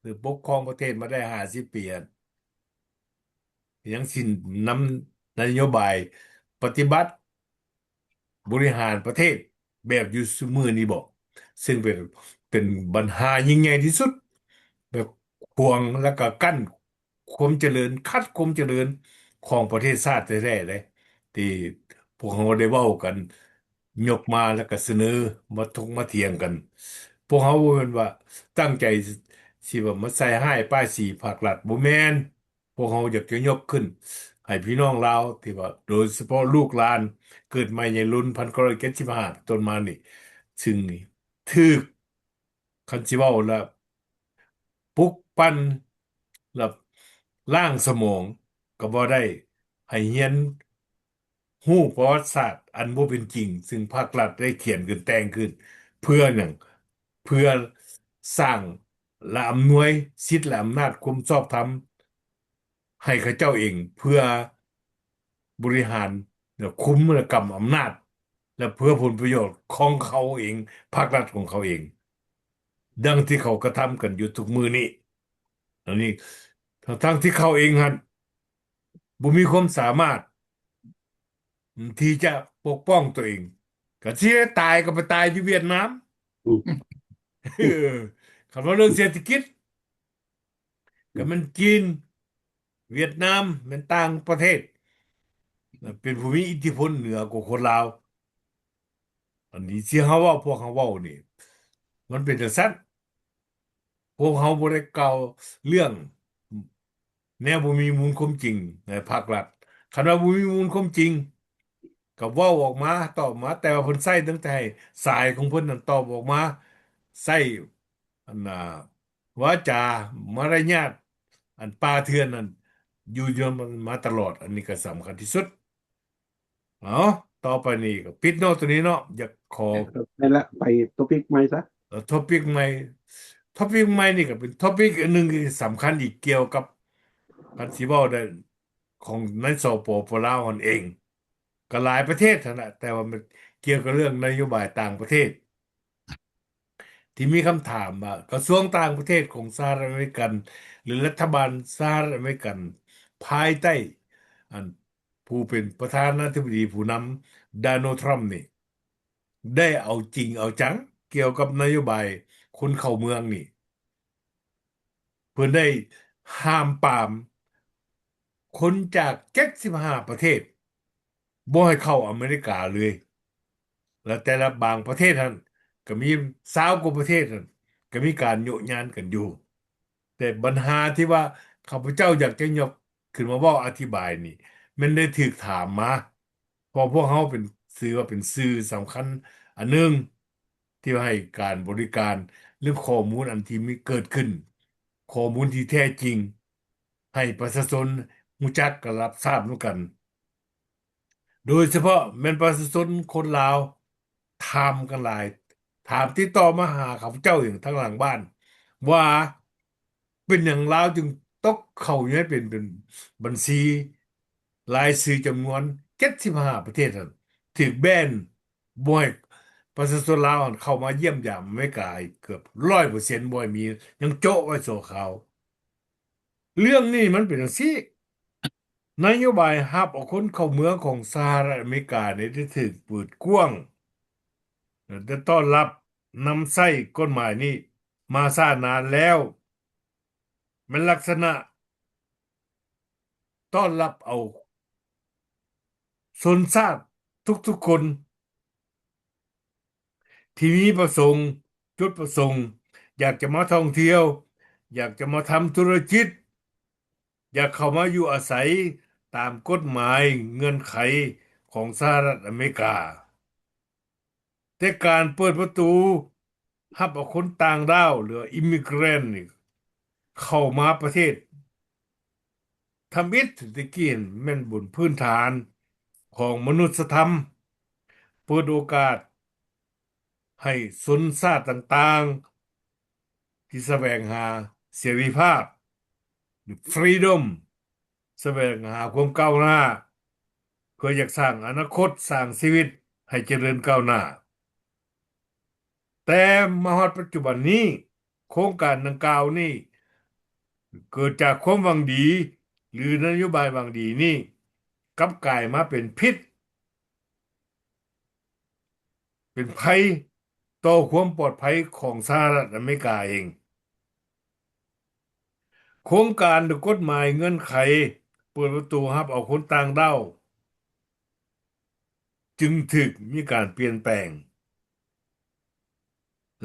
ຫຼື ປົກຄອງປະເທດມາໄດ້ຫ້າສິບປີຫັ້ນ ຍັງຊິນຳນະໂຍບາຍປະຕິບັດບໍລິຫານປະເທດແບບຢູ່ຊຸມື້ນີ້ບໍ? ເຊິ່ງເປັນ ເປັນບັນຫາຍິ່ງໃຫຍ່ທີ່ສຸດ ແບບຂວາງ ແລ້ວກໍກັ້ນ ຄວາມຈະເລີນ ຂັດຄວາມຈະເລີນຂອງປະເທດຊາດແທ້ໆເດ້ ທີ່ພວກເຮົາໄດ້ເວົ້າກັນ ຍົກມາແລ້ວກໍສະເໜີ ມາຖົກມາຖຽງກັນ. ພວກເຮົາບໍ່ແມ່ນວ່າຕັ້ງໃຈຊິວ່າມາໃສ່ຮ້າຍປ້າຍສີພາກລັດ ບໍ່ແມ່ນ. ພວກເຮົາຢາກຈະຍົກຂຶ້ນໃຫ້ພີ່ນ້ອງລາວ ທີ່ວ່າໂດຍສະເພາະລູກຫຼານເກີດໃໝ່ໃນລຸ້ນພັນເກົ້າຮ້ອຍເຈັດສິບຫ້າເປັນຕົ້ນມານີ້ ຊຶ່ງຖືກ ຄັນຊິເວົ້າລະປຸກປັ່ນ ລະລ້າງສະໝອງກໍບໍ່ໄດ້ ໃຫ້ຮຽນຮູ້ປະຫວັດສາດອັນບໍ່ເປັນຈິງ ຊຶ່ງພາກລັດໄດ້ຂຽນຂຶ້ນແຕ່ງຂຶ້ນ ເພື່ອຫຍັງ? ເພື່ອສ້າງ ແລະ ອຳນວຍສິດ ແລະ ອຳນາດຄວາມຊອບທຳ ໃຫ້ເຂົາເຈົ້າເອງ ເພື່ອບໍລິຫານ ແລະ ຄຸມ ແລະ ກຳອຳນາດ ແລະ ເພື່ອຜົນປະໂຫຍດຂອງເຂົາເອງ ພາກລັດຂອງເຂົາເອງ ດັ່ງທີ່ເຂົາກະທຳກັນຢູ່ທຸກມື້ນີ້. ອັນນີ້ ທັງໆທີ່ເຂົາເອງຫັ້ນບໍ່ມີຄວາມສາມາດ ທີ່ຈະປົກປ້ອງຕົວເອງ ກະຊິໄດ້ຕາຍກໍໄປຕາຍຢູ່ຫວຽດນາມ. ອືມ ເອີ ຄັນວ່າເລື່ອງເສດຖະກິດ ກໍແມ່ນຈີນ ຫວຽດນາມ ແມ່ນຕ່າງປະເທດ ເປັນຜູ້ມີອິດທິພົນເໜືອກວ່າຄົນລາວ. ອັນນີ້ທີ່ເຮົາເວົ້າ ພວກເຮົາເວົ້ານີ້ ມັນເປັນຈັ່ງຊັ້ນ. ພວກເຮົາບໍ່ໄດ້ກ່າວເລື່ອງແນວບໍ່ມີມູນຄວາມຈິງໃນພາກລັດ. ຄັນວ່າບໍ່ມີມູນຄວາມຈິງ ກໍເວົ້າອອກມາ ຕອບມາ, ແຕ່ວ່າເພິ່ນໃຊ້ຕັ້ງແຕ່ໃຫ້ສາຍຂອງເພິ່ນນັ້ນຕອບອອກມາ, ໃຊ້ ອັນນ່າ ວາຈາ ມາລະຍາດ ອັນປ່າເຖື່ອນນັ້ນ ຢູ່ນຳມາຕະຫຼອດ. ອັນນີ້ກໍສຳຄັນທີ່ສຸດ. ເອົາ ຕໍ່ໄປນີ້ກໍປິດເນາະ ໂຕນີ້ເນາະ ຢາກຂໍ ແມ່ນລະ ໄປໂທປິກໃໝ່ຊະ. ເອີ ໂທປິກໃໝ່ ໂທປິກໃໝ່ນີ້ກໍເປັນໂທປິກອັນໜຶ່ງທີ່ສຳຄັນອີກ ກ່ຽວກັບ ຄັນຊິເວົ້າໄດ້ ຂອງໃນ ສປປ ລາວຫັ້ນເອງ ກໍຫຼາຍປະເທດຫັ້ນລະ ແຕ່ວ່າມັນກ່ຽວກັບເລື່ອງນະໂຍບາຍຕ່າງປະເທດ ທີ່ມີຄຳຖາມວ່າ ກະຊວງຕ່າງປະເທດຂອງສະຫະລັດອາເມລິກັນ ຫຼື ລັດຖະບານສະຫະລັດອາເມລິກັນ ພາຍໃຕ້ ອັນ ຜູ້ເປັນປະທານາທິບໍດີຜູ້ນຳ ໂດນັລ ທຣຳ ນີ້ ໄດ້ເອົາຈິງເອົາຈັງກ່ຽວກັບນະໂຍບາຍຄົນເຂົ້າເມືອງນີ້ ພິ່ນໄດ້ຫ້າມປາມຄົນຈາກເຈັດສິບຫ້າປະເທດ ບໍ່ໃຫ້ເຂົ້າອາເມລິກາເລີຍ ແລະ ແຕ່ລະບາງປະເທດຫັ້ນ ກໍມີຊາວກວ່າປະເທດຫັ້ນ ກໍມີການໂຍະຍານກັນຢູ່. ແຕ່ບັນຫາທີ່ວ່າຂ້າພະເຈົ້າຢາກຈະຍົກຂຶ້ນມາເວົ້າອະທິບາຍນີ້ ແມ່ນໄດ້ຖືກຖາມມາ ເພາະພວກເຮົາເປັນ ຖືວ່າເປັນສື່ສຳຄັນອັນໜຶ່ງ ທີ່ໃຫ້ການບໍລິການເລື່ອງຂໍ້ມູນອັນທີ່ມີເກີດຂຶ້ນ, ຂໍ້ມູນທີ່ແທ້ຈິງ ໃຫ້ປະຊາຊົນຮູ້ຈັກກັນ ຮັບຊາບນຳກັນ. ໂດຍສະເພາະແມ່ນປະຊາຊົນຄົນລາວຖາມກັນຫຼາຍ, ຖາມຕິດຕໍ່ມາຫາຂ້າພະເຈົ້າເອງທາງຫຼັງບ້ານ ວ່າເປັນຫຍັງລາວຈຶ່ງຕົກເຂົ້າຢູ່ໃນເປັນ ເປັນບັນຊີລາຍຊື່ຈຳນວນເຈັດສິບຫ້າປະເທດຫັ້ນ ຖືກແບນ ບໍ່ໃຫ້ປະຊາຊົນລາວຫັ້ນເຂົ້າມາຢ້ຽມຢາມອາເມລິກາ ເກືອບຮ້ອຍເປີເຊັນ ບໍ່ໃຫ້ມີ, ຍັງໂຈະໄວ້ຊົ່ວຄາວ. ເລື່ອງນີ້ມັນເປັນຈັ່ງຊີ້, ນະໂຍບາຍຮັບເອົາຄົນເຂົ້າເມືອງຂອງສະຫະລັດອາເມລິການີ້ໄດ້ຖືກເປີດກວ້າງ ແລະ ໄດ້ຕ້ອນຮັບນຳໃຊ້ກົດໝາຍນີ້ມາຊ້ານານແລ້ວ, ແມ່ນລັກສະນະຕ້ອນຮັບເອົາຊົນຊາດທຸກໆຄົນ ທີ່ມີປະສົງ, ຈຸດປະສົງ ຢາກຈະມາທ່ອງທ່ຽວ, ຢາກຈະມາທຳທຸລະກິດ, ຢາກເຂົ້າມາຢູ່ອາໄສຕາມກົດໝາຍເງື່ອນໄຂຂອງສະຫະລັດອາເມລິກາ. ແຕ່ການເປີດປະຕູຮັບເອົາຄົນຕ່າງດ້າວ ຫຼື immigrant ນີ້ເຂົ້າມາປະເທດ ທຳອິດແຕ່ກີ້ແມ່ນບົນພື້ນຖານຂອງມະນຸດສະທຳ, ເປີດໂອກາດໃຫ້ຊົນຊາດຕ່າງໆ ທີ່ສະແຫວງຫາເສລີພາບ ຫຼື freedom ສະແຫວງຫາຄວາມກ້າວໜ້າ ເພື່ອຢາກສ້າງອະນາຄົດ, ສ້າງຊີວິດໃຫ້ຈະເລີນກ້າວໜ້າ. ແຕ່ມາຮອດປັດຈຸບັນນີ້ ໂຄງການດັ່ງກ່າວນີ້ ເກີດຈາກຄວາມຫວັງດີ ຫຼື ນະໂຍບາຍຫວັງດີນີ້ ກັບກາຍມາເປັນພິດ ເປັນໄພຕໍ່ຄວາມປອດໄພຂອງສະຫະລັດອາເມລິກາເອງ. ໂຄງການ ຫຼື ກົດໝາຍເງື່ອນໄຂເປີດປະຕູຮັບເອົາຄົນຕ່າງດ້າວ ຈຶ່ງຖືກມີການປ່ຽນແປງ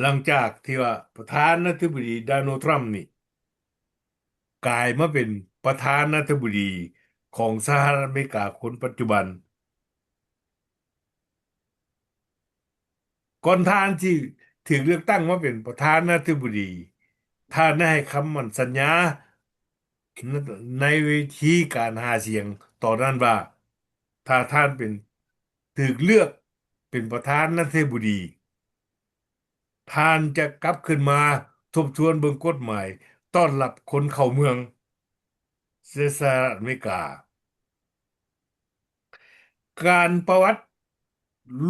ຫຼັງຈາກທີ່ວ່າປະທານາທິບໍດີ ໂດນັລ ທຣຳ ນີ້ ກາຍມາເປັນປະທານາທິບໍດີຂອງສະຫະລັດອາເມລິກາຄົນປັດຈຸບັນ. ກ່ອນທ່ານຊິຖືກເລືອກຕັ້ງມາເປັນປະທານາທິບໍດີ, ທ່ານໄດ້ໃຫ້ຄຳໝັ້ນສັນຍາໃນເວທີການຫາສຽງຕອນນັ້ນວ່າ ຖ້າທ່ານເປັນ ຖືກເລືອກເປັນປະທານາທິບໍດີ, ທ່ານຈະກັບຄືນມາທົບທວນເບິ່ງກົດໝາຍຕ້ອນຮັບຄົນເຂົ້າເມືອງໃນສະຫະລັດອາເມລິກາ. ການປະຫວັດ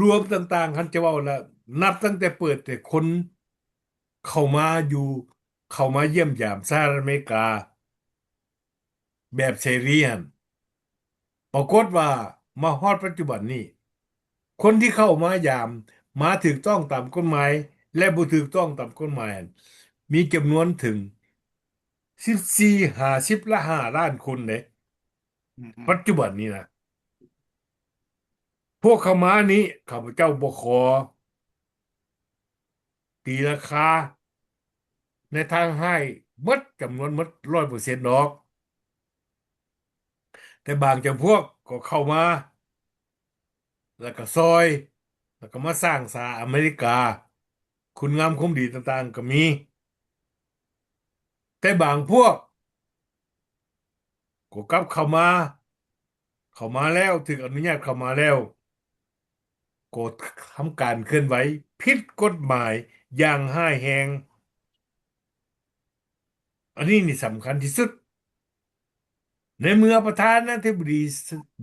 ລວມຕ່າງໆ ຄັນຈະເວົ້າແລ້ວ ນັບຕັ້ງແຕ່ເປີດແຕ່ຄົນເຂົ້າມາຢູ່ ເຂົ້າມາຢ້ຽມຢາມສະຫະລັດອາເມລິກາ ແບບເສລີຫັ້ນ ປາກົດວ່າມາຮອດປັດຈຸບັນນີ້ ຄົນທີ່ເຂົ້າມາຢາມ ມາຖືກຕ້ອງຕາມກົດໝາຍ ແລະ ບໍ່ຖືກຕ້ອງຕາມກົດໝາຍຫັ້ນ ມີຈຳນວນເຖິງສິບສີ່ ຫາສິບຫ້າລ້ານຄົນເດ້ ອືມໆ ປັດຈຸບັນນີ້ນະ. ພວກເຂົ້າມານີ້ ຂ້າພະເຈົ້າບໍ່ຂໍ ຕີລາຄາໃນທາງຮ້າຍໝົດ ຈຳນວນໝົດຮ້ອຍເປີເຊັນດອກ, ແຕ່ບາງຈຳພວກກໍເຂົ້າມາ ແລ້ວກໍຊ່ອຍ ແລ້ວກໍມາສ້າງສາອາເມລິກາ, ຄຸນງາມຄວາມດີຕ່າງໆກໍມີ. ແຕ່ບາງພວກກໍກັບເຂົ້າມາ, ເຂົ້າມາແລ້ວ, ຖືກອະນຸຍາດເຂົ້າມາແລ້ວ, ກໍທຳການເຄື່ອນໄຫວຜິດກົດໝາຍຢ່າງຮ້າຍແຮງ. ອັນນີ້ນີ້ສຳຄັນທີ່ສຸດ. ໃນເມື່ອປະທານາທິບໍດີ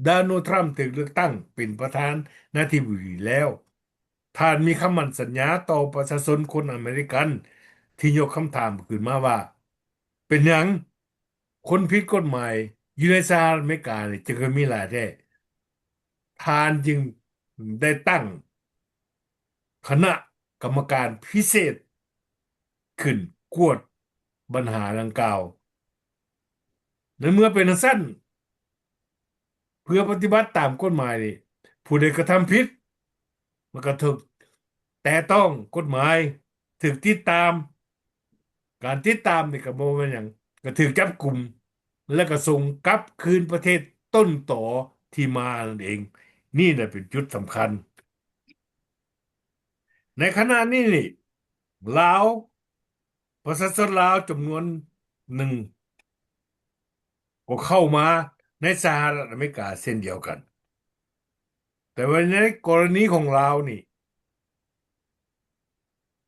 ໂດນັລ ທຣຳ ຖືກເລືອກຕັ້ງເປັນປະທານາທິບໍດີແລ້ວ, ທ່ານມີຄຳໝັ້ນສັນຍາຕໍ່ປະຊາຊົນຄົນອາເມລິກັນ ທີ່ຍົກຄຳຖາມຂຶ້ນມາວ່າ ເປັນຫຍັງຄົນຜິດກົດໝາຍຢູ່ໃນສະຫະລັດອາເມລິການີ້ຈຶ່ງມີຫຼາຍແທ້? ທ່ານຈຶ່ງໄດ້ຕັ້ງຄະນະກຳມະການພິເສດຂຶ້ນກວດ ບັນຫາດັ່ງກ່າວ. ໃນເມື່ອເປັນຈັ່ງຊັ້ນ ເພື່ອປະຕິບັດຕາມກົດໝາຍນີ້ ຜູ້ໃດກະທຳຜິດ ມັນກະຖືກແຕະຕ້ອງກົດໝາຍ ຖືກຕິດຕາມ. ການຕິດຕາມນີ້ກະບໍ່ແມ່ນຫຍັງ ກະຖືກຈັບກຸມ ແລະກະສົ່ງກັບຄືນປະເທດຕົ້ນຕໍທີ່ມານັ້ນເອງ. ນີ້ແຫຼະເປັນຈຸດສຳຄັນ. ໃນຂະນະນີ້ນີ້ ລາວ ປະຊາຊົນລາວຈຳນວນໜຶ່ງ ກໍເຂົ້າມາໃນສະຫະລັດອາເມລິກາເຊັ່ນດຽວກັນ. ແຕ່ວ່າໃນກໍລະນີຂອງລາວນີ້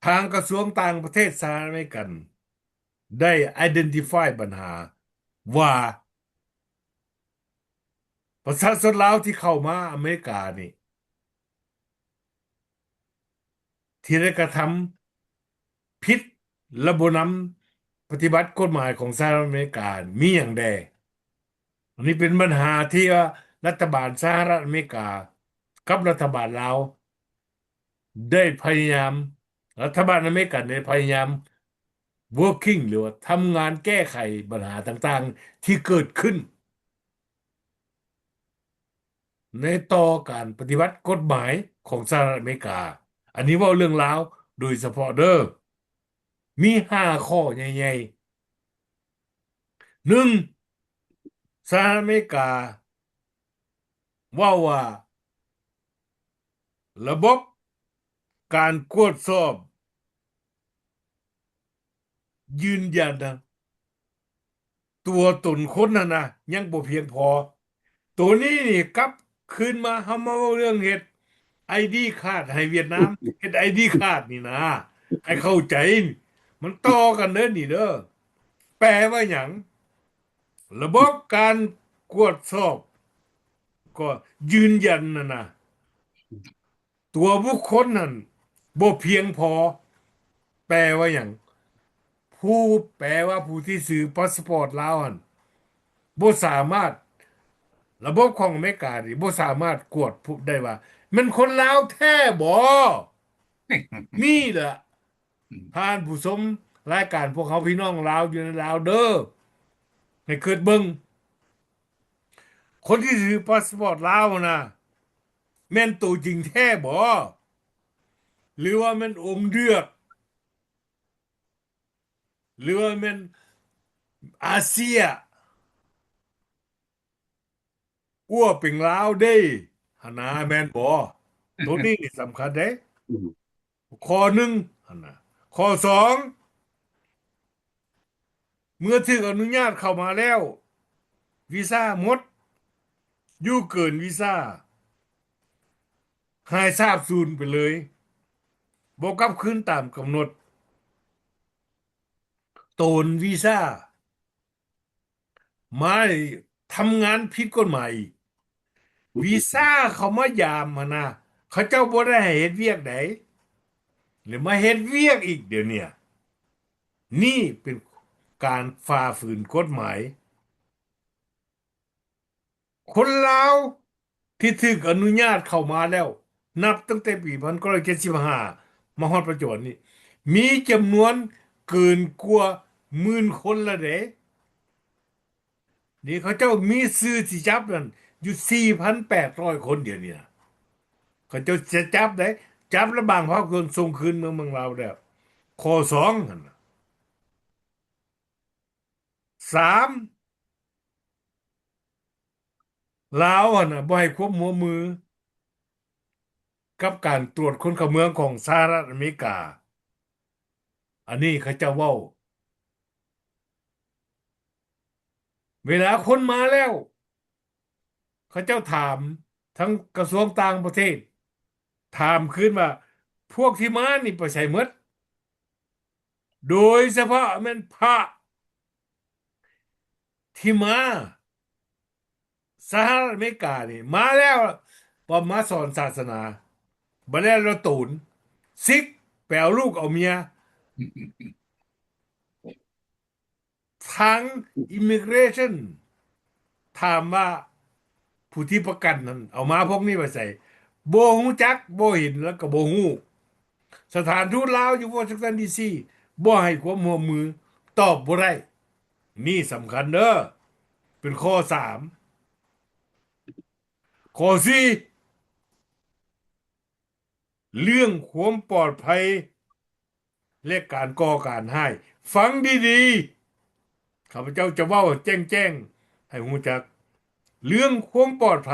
ທາງກະຊວງຕ່າງປະເທດສະຫະລັດອາເມລິກັນ ໄດ້ identify ບັນຫາວ່າ ປະຊາຊົນລາວທີ່ເຂົ້າມາອາເມລິການີ້ ທີ່ໄດ້ກະທຳຜິດ ແລະ ບໍ່ນຳປະຕິບັດກົດໝາຍຂອງສະຫະລັດອາເມລິກາ ມີຫຍັງແດ່? ອັນນີ້ເປັນບັນຫາທີ່ວ່າລັດຖະບານສະຫະລັດອາເມລິກາກັບລັດຖະບານລາວ ໄດ້ພະຍາຍາມ ລັດຖະບານອາເມລິກັນໄດ້ພະຍາຍາມ working ຫຼືວ່າທຳງານແກ້ໄຂບັນຫາຕ່າງໆທີ່ເກີດຂຶ້ນ ໃນຕໍ່ການປະຕິບັດກົດໝາຍຂອງສະຫະລັດອາເມລິກາ. ອັນນີ້ເວົ້າເລື່ອງລາວໂດຍສະເພາະເດີ້. ມີຫ້າຂໍ້ໃຫຍ່ໆ. ໜຶ່ງ, ສະຫະລັດອາເມລິກາເວົ້າວ່າ ລະບົບການກວດສອບ ຢືນຢັນນະ ຕົວຕົນຄົນຫັ້ນນະ ຍັງບໍ່ພຽງພໍ. ໂຕນີ້ນີ້ກັບຄືນມາ ເຮົາມາເວົ້າເລື່ອງເຮັດໄອດີຄາດໃຫ້ຫວຽດນາມ ເຮັດໄອດີຄາດນີ້ນະ ໃຫ້ເຂົ້າໃຈ ມັນຕໍ່ກັນເດີ້ນີ້ເດີ້. ແປວ່າຫຍັງ? ລະບົບການກວດສອບ ກໍຢືນຢັນຫັ້ນນະ ຕົວບຸກຄົນນັ້ນບໍ່ພຽງພໍ. ແປວ່າຫຍັງ? ຜູ້ ແປວ່າຜູ້ທີ່ຊື້ພາສປອດລາວຫັ້ນ ບໍ່ສາມາດ ລະບົບຂອງອາເມລິການີ້ບໍ່ສາມາດກວດພົບໄດ້ວ່າແມ່ນຄົນລາວແທ້ບໍ່. ນີ້ແຫຼະ ທ່ານຜູ້ຊົມລາຍການພວກເຮົາ ພີ່ນ້ອງລາວຢູ່ໃນລາວເດີ້ ໃຫ້ຄິດເບິ່ງ ຄົນທີ່ຖືພາສປອດລາວຫັ້ນນະ ແມ່ນໂຕຈິງແທ້ບໍ່ ຫຼືວ່າແມ່ນອົງເດືອກ ຫຼືວ່າແມ່ນອາເຊຍ? ອັວເປັນລາວເດ້ ຫັ້ນນະ ແມ່ນບໍ່? ໂຕນີ້ນີ້ສຳຄັນເດ້ ອືມ ຂໍ້ໜຶ່ງຫັ້ນນະ. ຂໍ້ສອງ ເມື່ອຖືກອະນຸຍາດເຂົ້າມາແລ້ວ ວີຊາໝົດ ຢູ່ເກີນວີຊາ ຫາຍສາບສູນໄປເລີຍ ບໍ່ກັບຄືນຕາມກຳນົດ ໂຕນວີຊາ ມາທຳງານຜິດກົດໝາຍອີກ. ວີຊາເຂົາມາຢາມຫັ້ນນະ ເຂົາເຈົ້າບໍ່ໄດ້ໃຫ້ເຮັດວຽກໃດ ແລ້ວມາເຮັດວຽກອີກດຽວນີ້. ນີ້ເປັນການຝ່າຝືນກົດໝາຍ. ຄົນລາວທີ່ຖືກອະນຸຍາດເຂົ້າມາແລ້ວ ນັບຕັ້ງແຕ່ປີພັນເກົ້າຮ້ອຍເຈັດສິບຫ້າ ມາຮອດປັດຈຸບັນນີ້ ມີຈຳນວນເກີນກວ່າໝື່ນຄົນແລ້ວເດ້. ນີ້ເຂົາເຈົ້າມີຊື່ຊິຈັບນັ້ນຢູ່ສີ່ພັນແປດຮ້ອຍຄົນດຽວນີ້ນະ. ເຂົາເຈົ້າຈະຈັບໄດ້ ຈັບແລ້ວບາງພາກສ່ວນສົ່ງຄືນເມືອງ ເມືອງລາວແລ້ວ. ຂໍ້ສອງຫັ້ນນະ. ສາມ ລາວຫັ້ນນະ ບໍ່ໃຫ້ຄວາມຮ່ວມມືກັບການຕວດຄົນເຂົ້າເມືອງຂອງສະຫະລັດອາເມລິກາ. ອັນນີ້ເຂົາເຈົ້າເວົ້າ ເວລາຄົນມາແລ້ວ ເຂົາເຈົ້າຖາມທາງກະຊວງຕ່າງປະເທດ ຖາມຄືນວ່າ ພວກທີ່ມານີ້ໄປໃສໝົດ? ໂດຍສະເພາະແມ່ນພະທີ່ມາສະຫະລັດອາເມລິການີ້ ມາແລ້ວ ວ່າມາສອນສາສະໜາ ບາດແລ້ວລະໂຕນ ຊິກ ໄປເອົາລູກເອົາເມຍ. ທາງ immigration ຖາມວ່າຜູ້ທີ່ປະກັນນັ້ນເອົາມາພວກນີ້ໄປໃສ? ບໍ່ຮູ້ຈັກ ບໍ່ເຫັນ ແລ້ວກໍບໍ່ຮູ້. ສະຖານທູດລາວຢູ່ວໍຊິງຕັນ ດີຊີ ບໍ່ໃຫ້ຄວາມຮ່ວມມື ຕອບບໍ່ໄດ້. ນີ້ສຳຄັນເດີ້ ເປັນຂໍ້ສາມ. ຂໍ້ສີ່ ເລື່ອງຄວາມປອດໄພ ແລະ ການກໍ່ການຮ້າຍ. ຟັງດີໆ ຂ້າພະເຈົ້າຈະເວົ້າແຈ້ງໆ ໃຫ້ຮູ້ຈັກ. ເລື່ອງຄວາມປອດໄພ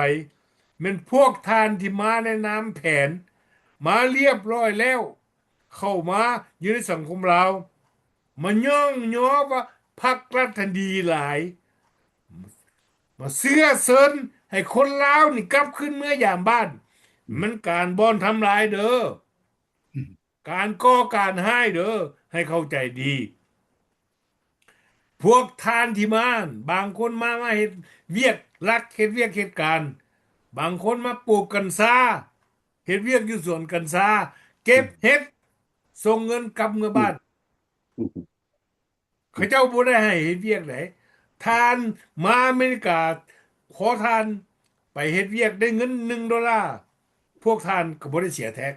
ແມ່ນພວກທ່ານທີ່ມາໃນນາມແຜນ ມາລຽບລ້ອຍແລ້ວ ເຂົ້າມາຢູ່ໃນສັງຄົມລາວ ມາຍ້ອງຍໍວ່າພັກລັດຫັ້ນດີຫຼາຍ ມາເຊື້ອເຊີນໃຫ້ຄົນລາວນີ້ກັບຄືນເມືອຢາມບ້ານ. ແມ່ນການບ່ອນທຳລາຍເດີ້ ການກໍ່ການຮ້າຍເດີ້ ໃຫ້ເຂົ້າໃຈດີ. ພວກທ່ານທີ່ມາ ບາງຄົນມາ ມາເຮັດວຽກລັກ ເຮັດວຽກເຮັດການ, ບາງຄົນມາປູກກັນຊາ ເຮັດວຽກຢູ່ສວນກັນຊາ ເກັບເຫັດ ສົ່ງເງິນກັບເມືອບ້ານ. ເຂົາເຈົ້າບໍ່ໄດ້ໃຫ້ເຮັດວຽກໃດ. ທ່ານມາອາເມລິກາ ຂໍທ່ານໄປເຮັດວຽກໄດ້ເງິນໜຶ່ງໂດລາ ພວກທ່ານກໍບໍ່ໄດ້ເສຍແທັກ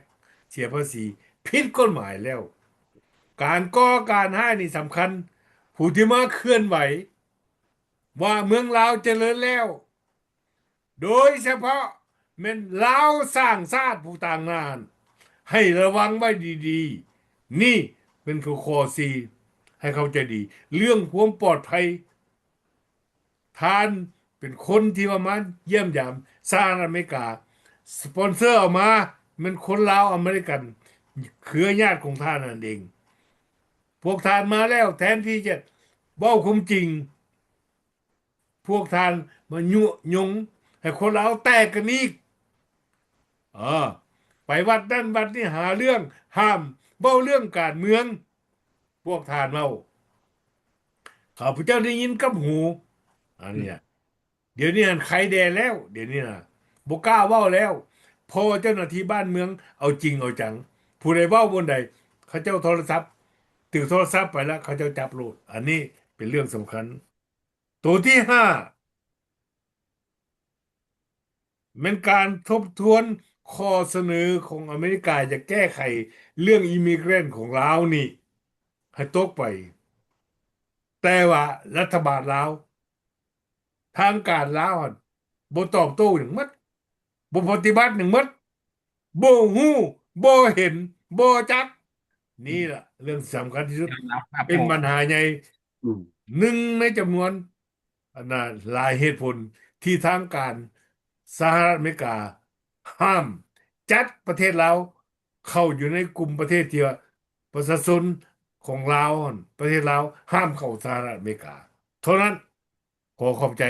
ເສຍພາສີ ຜິດກົດໝາຍແລ້ວ. ການກໍ່ການຮ້າຍນີ້ສຳຄັນ. ຜູ້ທີ່ມາເຄື່ອນໄຫວວ່າເມືອງລາວຈະເລີນແລ້ວ ໂດຍສະເພາະແມ່ນລາວສ້າງຊາດຜູ້ຕ່າງໜ້າ ໃຫ້ລະວັງໄວ້ດີໆ. ນີ້ເປັນຂໍ້ສີ່ ໃຫ້ເຂົ້າໃຈດີ ເລື່ອງຄວາມປອດໄພ. ທ່ານເປັນຄົນທີ່ວ່າມາຢ້ຽມຢາມສະຫະລັດອາເມລິກາ ສະປອນເຊີເອົາມາແມ່ນຄົນລາວອາເມລິກັນ ເຄືອຍາດຂອງທ່ານນັ້ນເອງ. ພວກທ່ານມາແລ້ວ ແທນທີ່ຈະເວົ້າຄວາມຈິງ ພວກທ່ານມາຍຸຍົງໃຫ້ຄົນລາວແຕກກັນອີກ. ເອີ ໄປວັດນັ້ນວັດນີ້ຫາເລື່ອງ ຫ້າມເວົ້າເລື່ອງການເມືອງ. ພວກທ່ານເວົ້າ ຂ້າພະເຈົ້າໄດ້ຍິນກັບຫູ. ອັນເນີ້ຍ ດຽວນີ້ຫັ້ນໄຄແດ່ແລ້ວ ດຽວນີ້ນະ ບໍ່ກ້າເວົ້າແລ້ວ ເພາະວ່າເຈົ້າໜ້າທີ່ບ້ານເມືອງເອົາຈິງເອົາຈັງ. ຜູ້ໃດເວົ້າບ່ອນໃດ ເຂົາເຈົ້າໂທລະສັບ ຖືກໂທລະສັບໄປແລ້ວ ເຂົາເຈົ້າຈັບໂລດ. ອັນນີ້ເປັນເລື່ອງສຳຄັນ. ໂຕທີຫ້າ ແມ່ນການທົບທວນຂໍ້ສະເໜີຂອງອາເມລິກາ ຈະແກ້ໄຂເລື່ອງ immigrant ຂອງລາວນີ້ໃຫ້ຕົກໄປ. ແຕ່ວ່າລັດຖະບານລາວ ທາງການລາວຫັ້ນ ບໍ່ຕອບໂຕ້ຫຍັງໝົດ ບໍ່ປະຕິບັດຫຍັງໝົດ ບໍ່ຮູ້ ບໍ່ເຫັນ ບໍ່ຈັກ. ນີ້ລະເລື່ອງສຳຄັນທີ່ສຸດ ເປັນບັນຫາໃຫຍ່ ອືມ ໜຶ່ງໃນຈຳນວນ ອັນນະ ຫຼາຍເຫດຜົນທີ່ທາງການສະຫະລັດອາເມລິກາຫ້າມຈັດປະເທດລາວເຂົ້າຢູ່ໃນກຸ່ມປະເທດທີ່ວ່າປະຊາຊົນຂອງລາວຫັ້ນ ປະເທດລາວຫ້າມເຂົ້າສະຫະລັດອາເມລິກາເທົ່ານັ້ນ. ຂໍຂອບໃຈ.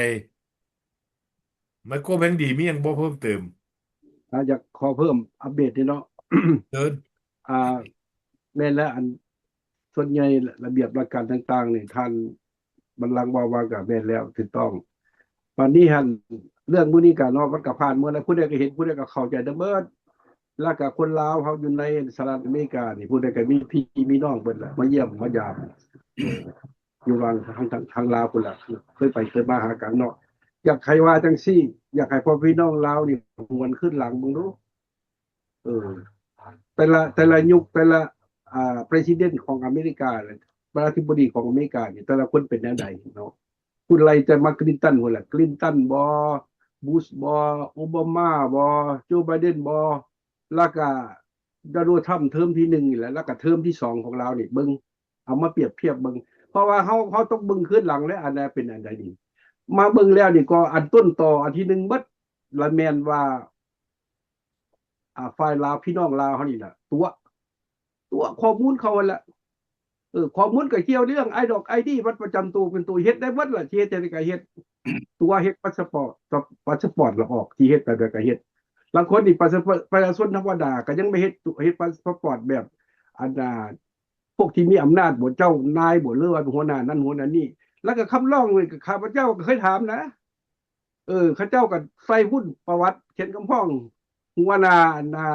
ໄມໂກແພງດີ ມີຫຍັງບໍ່ເພີ່ມເຕີມ? ອາ ຢາກຂໍເພີ່ມອັບເດດນີ້ເນາະ. ເຊີນ. ອາ ແມ່ນແລ້ວ ອັນ ສ່ວນໃຫຍ່ລະບຽບຫຼັກການຕ່າງໆນີ້ ທ່ານບັນລັງເວົ້າມາກໍແມ່ນແລ້ວ ຖືກຕ້ອງ. ບາດນີ້ຫັ້ນ ເລື່ອງມື້ນີ້ກໍເນາະ ມັນກໍຜ່ານເໝິດແລ້ວ ຜູ້ໃດກໍເຫັນ ຜູ້ໃດກໍເຂົ້າໃຈໄດ້ເໝິດ. ແລ້ວກໍຄົນລາວເຮົາຢູ່ໃນສະຫະລັດອາເມລິການີ້ ຜູ້ໃດກໍມີພີ່ມີນ້ອງເບິດແຫຼະ ມາຢ້ຽມມາຢາມ ຢູ່ວ່າງທາງ ທາງ ທາງລາວພຸ້ນລະ ເຄີຍໄປເຄີຍມາຫາກັນເນາະ. ຢາກໃຫ້ວ່າຈັ່ງຊີ້ ຢາກໃຫ້ພໍ່ພີ່ນ້ອງລາວນີ້ຫວນຄືນຫຼັງເບິ່ງດູ. ເອີ ແຕ່ລະ ແຕ່ລະຍຸກ ແຕ່ລະ ອ່າ ປະທານາທິບໍດີຂອງອາເມລິກາ ປະທານາທິບໍດີຂອງອາເມລິການີ້ ແຕ່ລະຄົນເປັນແນວໃດເນາະ. ພຸ້ນໄລ່ແຕ່ມາຄລິນຕັນພຸ້ນລະ ຄລິນຕັນບໍ ບຸຊບໍ ໂອບາມາບໍ ໂຈໄບເດັນບໍ ແລ້ວກະໂດນັລທຣຳເທີມທີໜຶ່ງນີ້ແຫຼະ ແລ້ວກະເທີມທີສອງຂອງລາວນີ້ ເບິ່ງ ເອົາມາປຽບທຽບເບິ່ງ ເພາະວ່າເຮົາ ເຮົາຕ້ອງເບິ່ງຄືນຫຼັງແຫຼະ ອັນໃດເປັນອັນໃດນີ້ ມາເບິ່ງແລ້ວນີ້ກໍອັນຕົ້ນຕໍອັນທີໜຶ່ງເບິດລະແມ່ນວ່າ ອ່າ ຝ່າຍລາວ ພີ່ນ້ອງລາວເຮົານີ້ລະຕົວະ ຕົວະຂໍ້ມູນເຂົາຫັ້ນລະ ເອີ ຂໍ້ມູນກໍກ່ຽວເລື່ອງ ໄອດອກ ໄອດີ ບັດປະຈຳໂຕເປັນໂຕ ເຮັດໄດ້ເບິດລະ ຊິເຮັດຈັ່ງໃດກໍເຮັດ ຕົວະເຮັດພາສປອດ ພາສປອດລະອອກ ຊິເຮັດແບບໃດກໍເຮັດ. ລາງຄົນນີ້ປະຊາ ປະຊາຊົນທຳມະດາກໍຍັງໄປເຮັດ ເຮັດພາສປອດແບບ ອັນ ອ່າ ພວກທີ່ມີອຳນາດບໍ ເຈົ້ານາຍບໍ ຫຼືວ່າຫົວໜ້ານັ້ນຫົວໜ້ານີ້ ແລ້ວກໍຄຳຮ້ອງນີ້ ຂ້າພະເຈົ້າກໍເຄີຍຖາມນະ ເອີ ເຂົາເຈົ້າກໍໃສ່ຫຸ້ນປະຫວັດ ຂຽນຄຳຮ້ອງ ຫົວໜ້າ ອັນນ່າ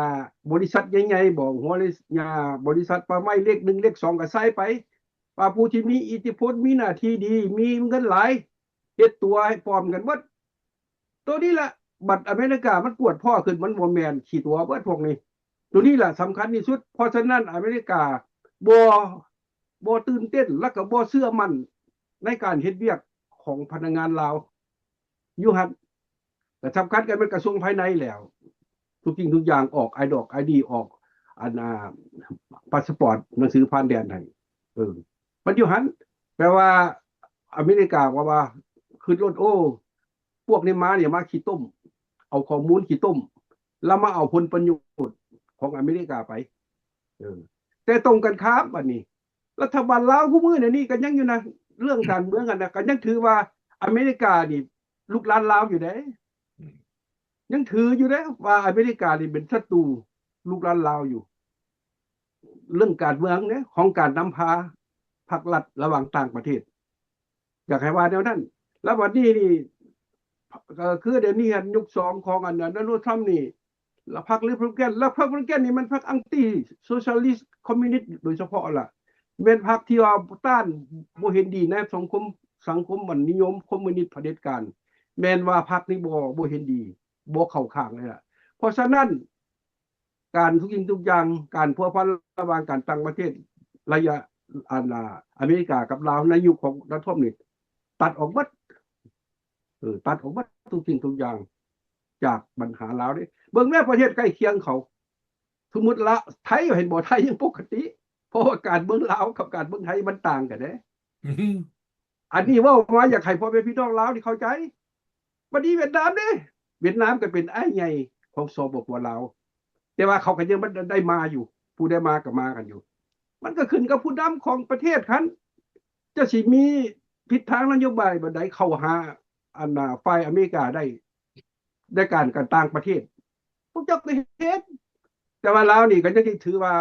ບໍລິສັດໃຫຍ່ໆບໍ ຫົວໜ້າບໍລິສັດປ່າໄມ້ເລກໜຶ່ງເລກສອງກໍໃສ່ໄປ ວ່າຜູ້ທີ່ມີອິດທິພົນ ມີໜ້າທີ່ດີ ມີເງິນຫຼາຍ ເຮັດຕົວໃຫ້ປອມກັນໝົດ. ໂຕນີ້ລະ ບັດອາເມລິກາມັນກວດພໍ້ຂຶ້ນ ມັນບໍ່ແມ່ນ ຂີ້ຕົວະເບິດພວກນີ້. ໂຕນີ້ລະສຳຄັນທີ່ສຸດ. ເພາະສະນັ້ນ ອາເມລິກາບໍ່ ບໍ່ຕື່ນເຕັ້ນ ແລ້ວກໍບໍ່ເຊື່ອໝັ້ນໃນການເຮັດວຽກຂອງພະນັກງານລາວຢູ່ຫັ້ນ. ກໍສຳຄັນກໍແມ່ນກະຊວງພາຍໃນແຫຼ້ວ ທຸກສິ່ງທຸກຢ່າງ ອອກ ID ID ອອກ ອັນ ອ່າ ພາສປອດ ໜັງສືຜ່ານແດນໃຫ້ ເອີ ມັນຢູ່ຫັ້ນ. ແປວ່າອາເມລິກາກໍວ່າ ຄິດໂລດ ໂອ້ ພວກນີ້ມານີ້ມາຂີ້ຕົ້ມ ເອົາຂໍ້ມູນຂີ້ຕົ້ມ ແລ້ວມາເອົາຜົນປະໂຫຍດຂອງອາເມລິກາໄປ. ເອີ ແຕ່ຕົງກັນຂ້າມ ບັດນີ້ ລັດຖະບານລາວຄູ່ມື້ນີ້ກໍຍັງຢູ່ນະ ເລື່ອງການເມືອງຫັ້ນນະ ກໍຍັງຖືວ່າອາເມລິການີ້ ລູກຫຼານລາວຢູ່ເດ້ ອືມ ຍັງຖືຢູ່ເດ້ວ່າອາເມລິການີ້ເປັນສັດຕູລູກຫຼານລາວຢູ່ ເລື່ອງການເມືອງເດ້ ຂອງການນຳພາພັກລັດລະຫວ່າງຕ່າງປະເທດ ຢາກໃຫ້ວ່າແນວນັ້ນ. ແລ້ວບັດນີ້ນີ້ ເອີ ຄືດຽວນີ້ຫັ້ນ ຍຸກສອງຂອງອັນ ໂດນັລ ທຣຳນີ້ ແລ້ວພັກຣີພັບລິກັນ ແລ້ວພັກຣີພັບລິກັນນີ້ແມ່ນພັກ anti socialist communist ໂດຍສະເພາະລະ ແມ່ນພັກທີ່ວ່າຕ້ານ ບໍ່ເຫັນດີໃນສັງຄົມ ສັງຄົມອັນນິຍົມຄອມມູນິດຜະເດັດການ ແມ່ນວ່າພັກນີ້ບໍ່ ບໍ່ເຫັນດີ ບໍ່ເຂົ້າຂ້າງເລີຍລະ. ເພາະສະນັ້ນ ການທຸກສິ່ງທຸກຢ່າງ ການພົວພັນລະຫວ່າງການຕ່າງປະເທດ ໄລຍະ ອັນ ອາເມລິກາກັບລາວໃນຍຸກຂອງໂດນັລ ທຣຳນີ້ ຕັດອອກໝົດ ເອີ ຕັດອອກໝົດທຸກສິ່ງທຸກຢ່າງຈາກບັນຫາລາວເດ້. ເບິ່ງແມ້ປະເທດໃກ້ຄຽງເຂົາ ສົມມຸດລະ ໄທ ເຫັນບໍ່ ໄທຍັງປົກກະຕິ ເພາະວ່າການເມືອງລາວກັບການເມືອງໄທມັນຕ່າງກັນເດ້. ອັນນີ້ເວົ້າມາຢາກໃຫ້ພໍ່ແມ່ພີ່ນ້ອງລາວນີ້ເຂົ້າໃຈ. ບັດນີ້ຫວຽດນາມເດ້ ຫວຽດນາມກໍເປັນອ້າຍໃຫຍ່ຂອງ ສປປ ລາວ ແຕ່ວ່າເຂົາກໍຍັງບໍ່ໄດ້ມາຢູ່ ຜູ້ໃດມາກໍມາກັນຢູ່. ມັນກໍຂຶ້ນກັບຜູ້ນຳຂອງປະເທດຫັ້ນ ຈະຊິມີທິດທາງນະໂຍບາຍແບບໃດເຂົ້າຫາ ອັນນ່າ ຝ່າຍອາເມລິກາໄດ້ ໃນການ ການຕ່າງປະເທດ ພວກເຈົ້າກໍເຮັດ. ແຕ່ວ່າລາວນີ້ກໍຍັງຖືວ່າ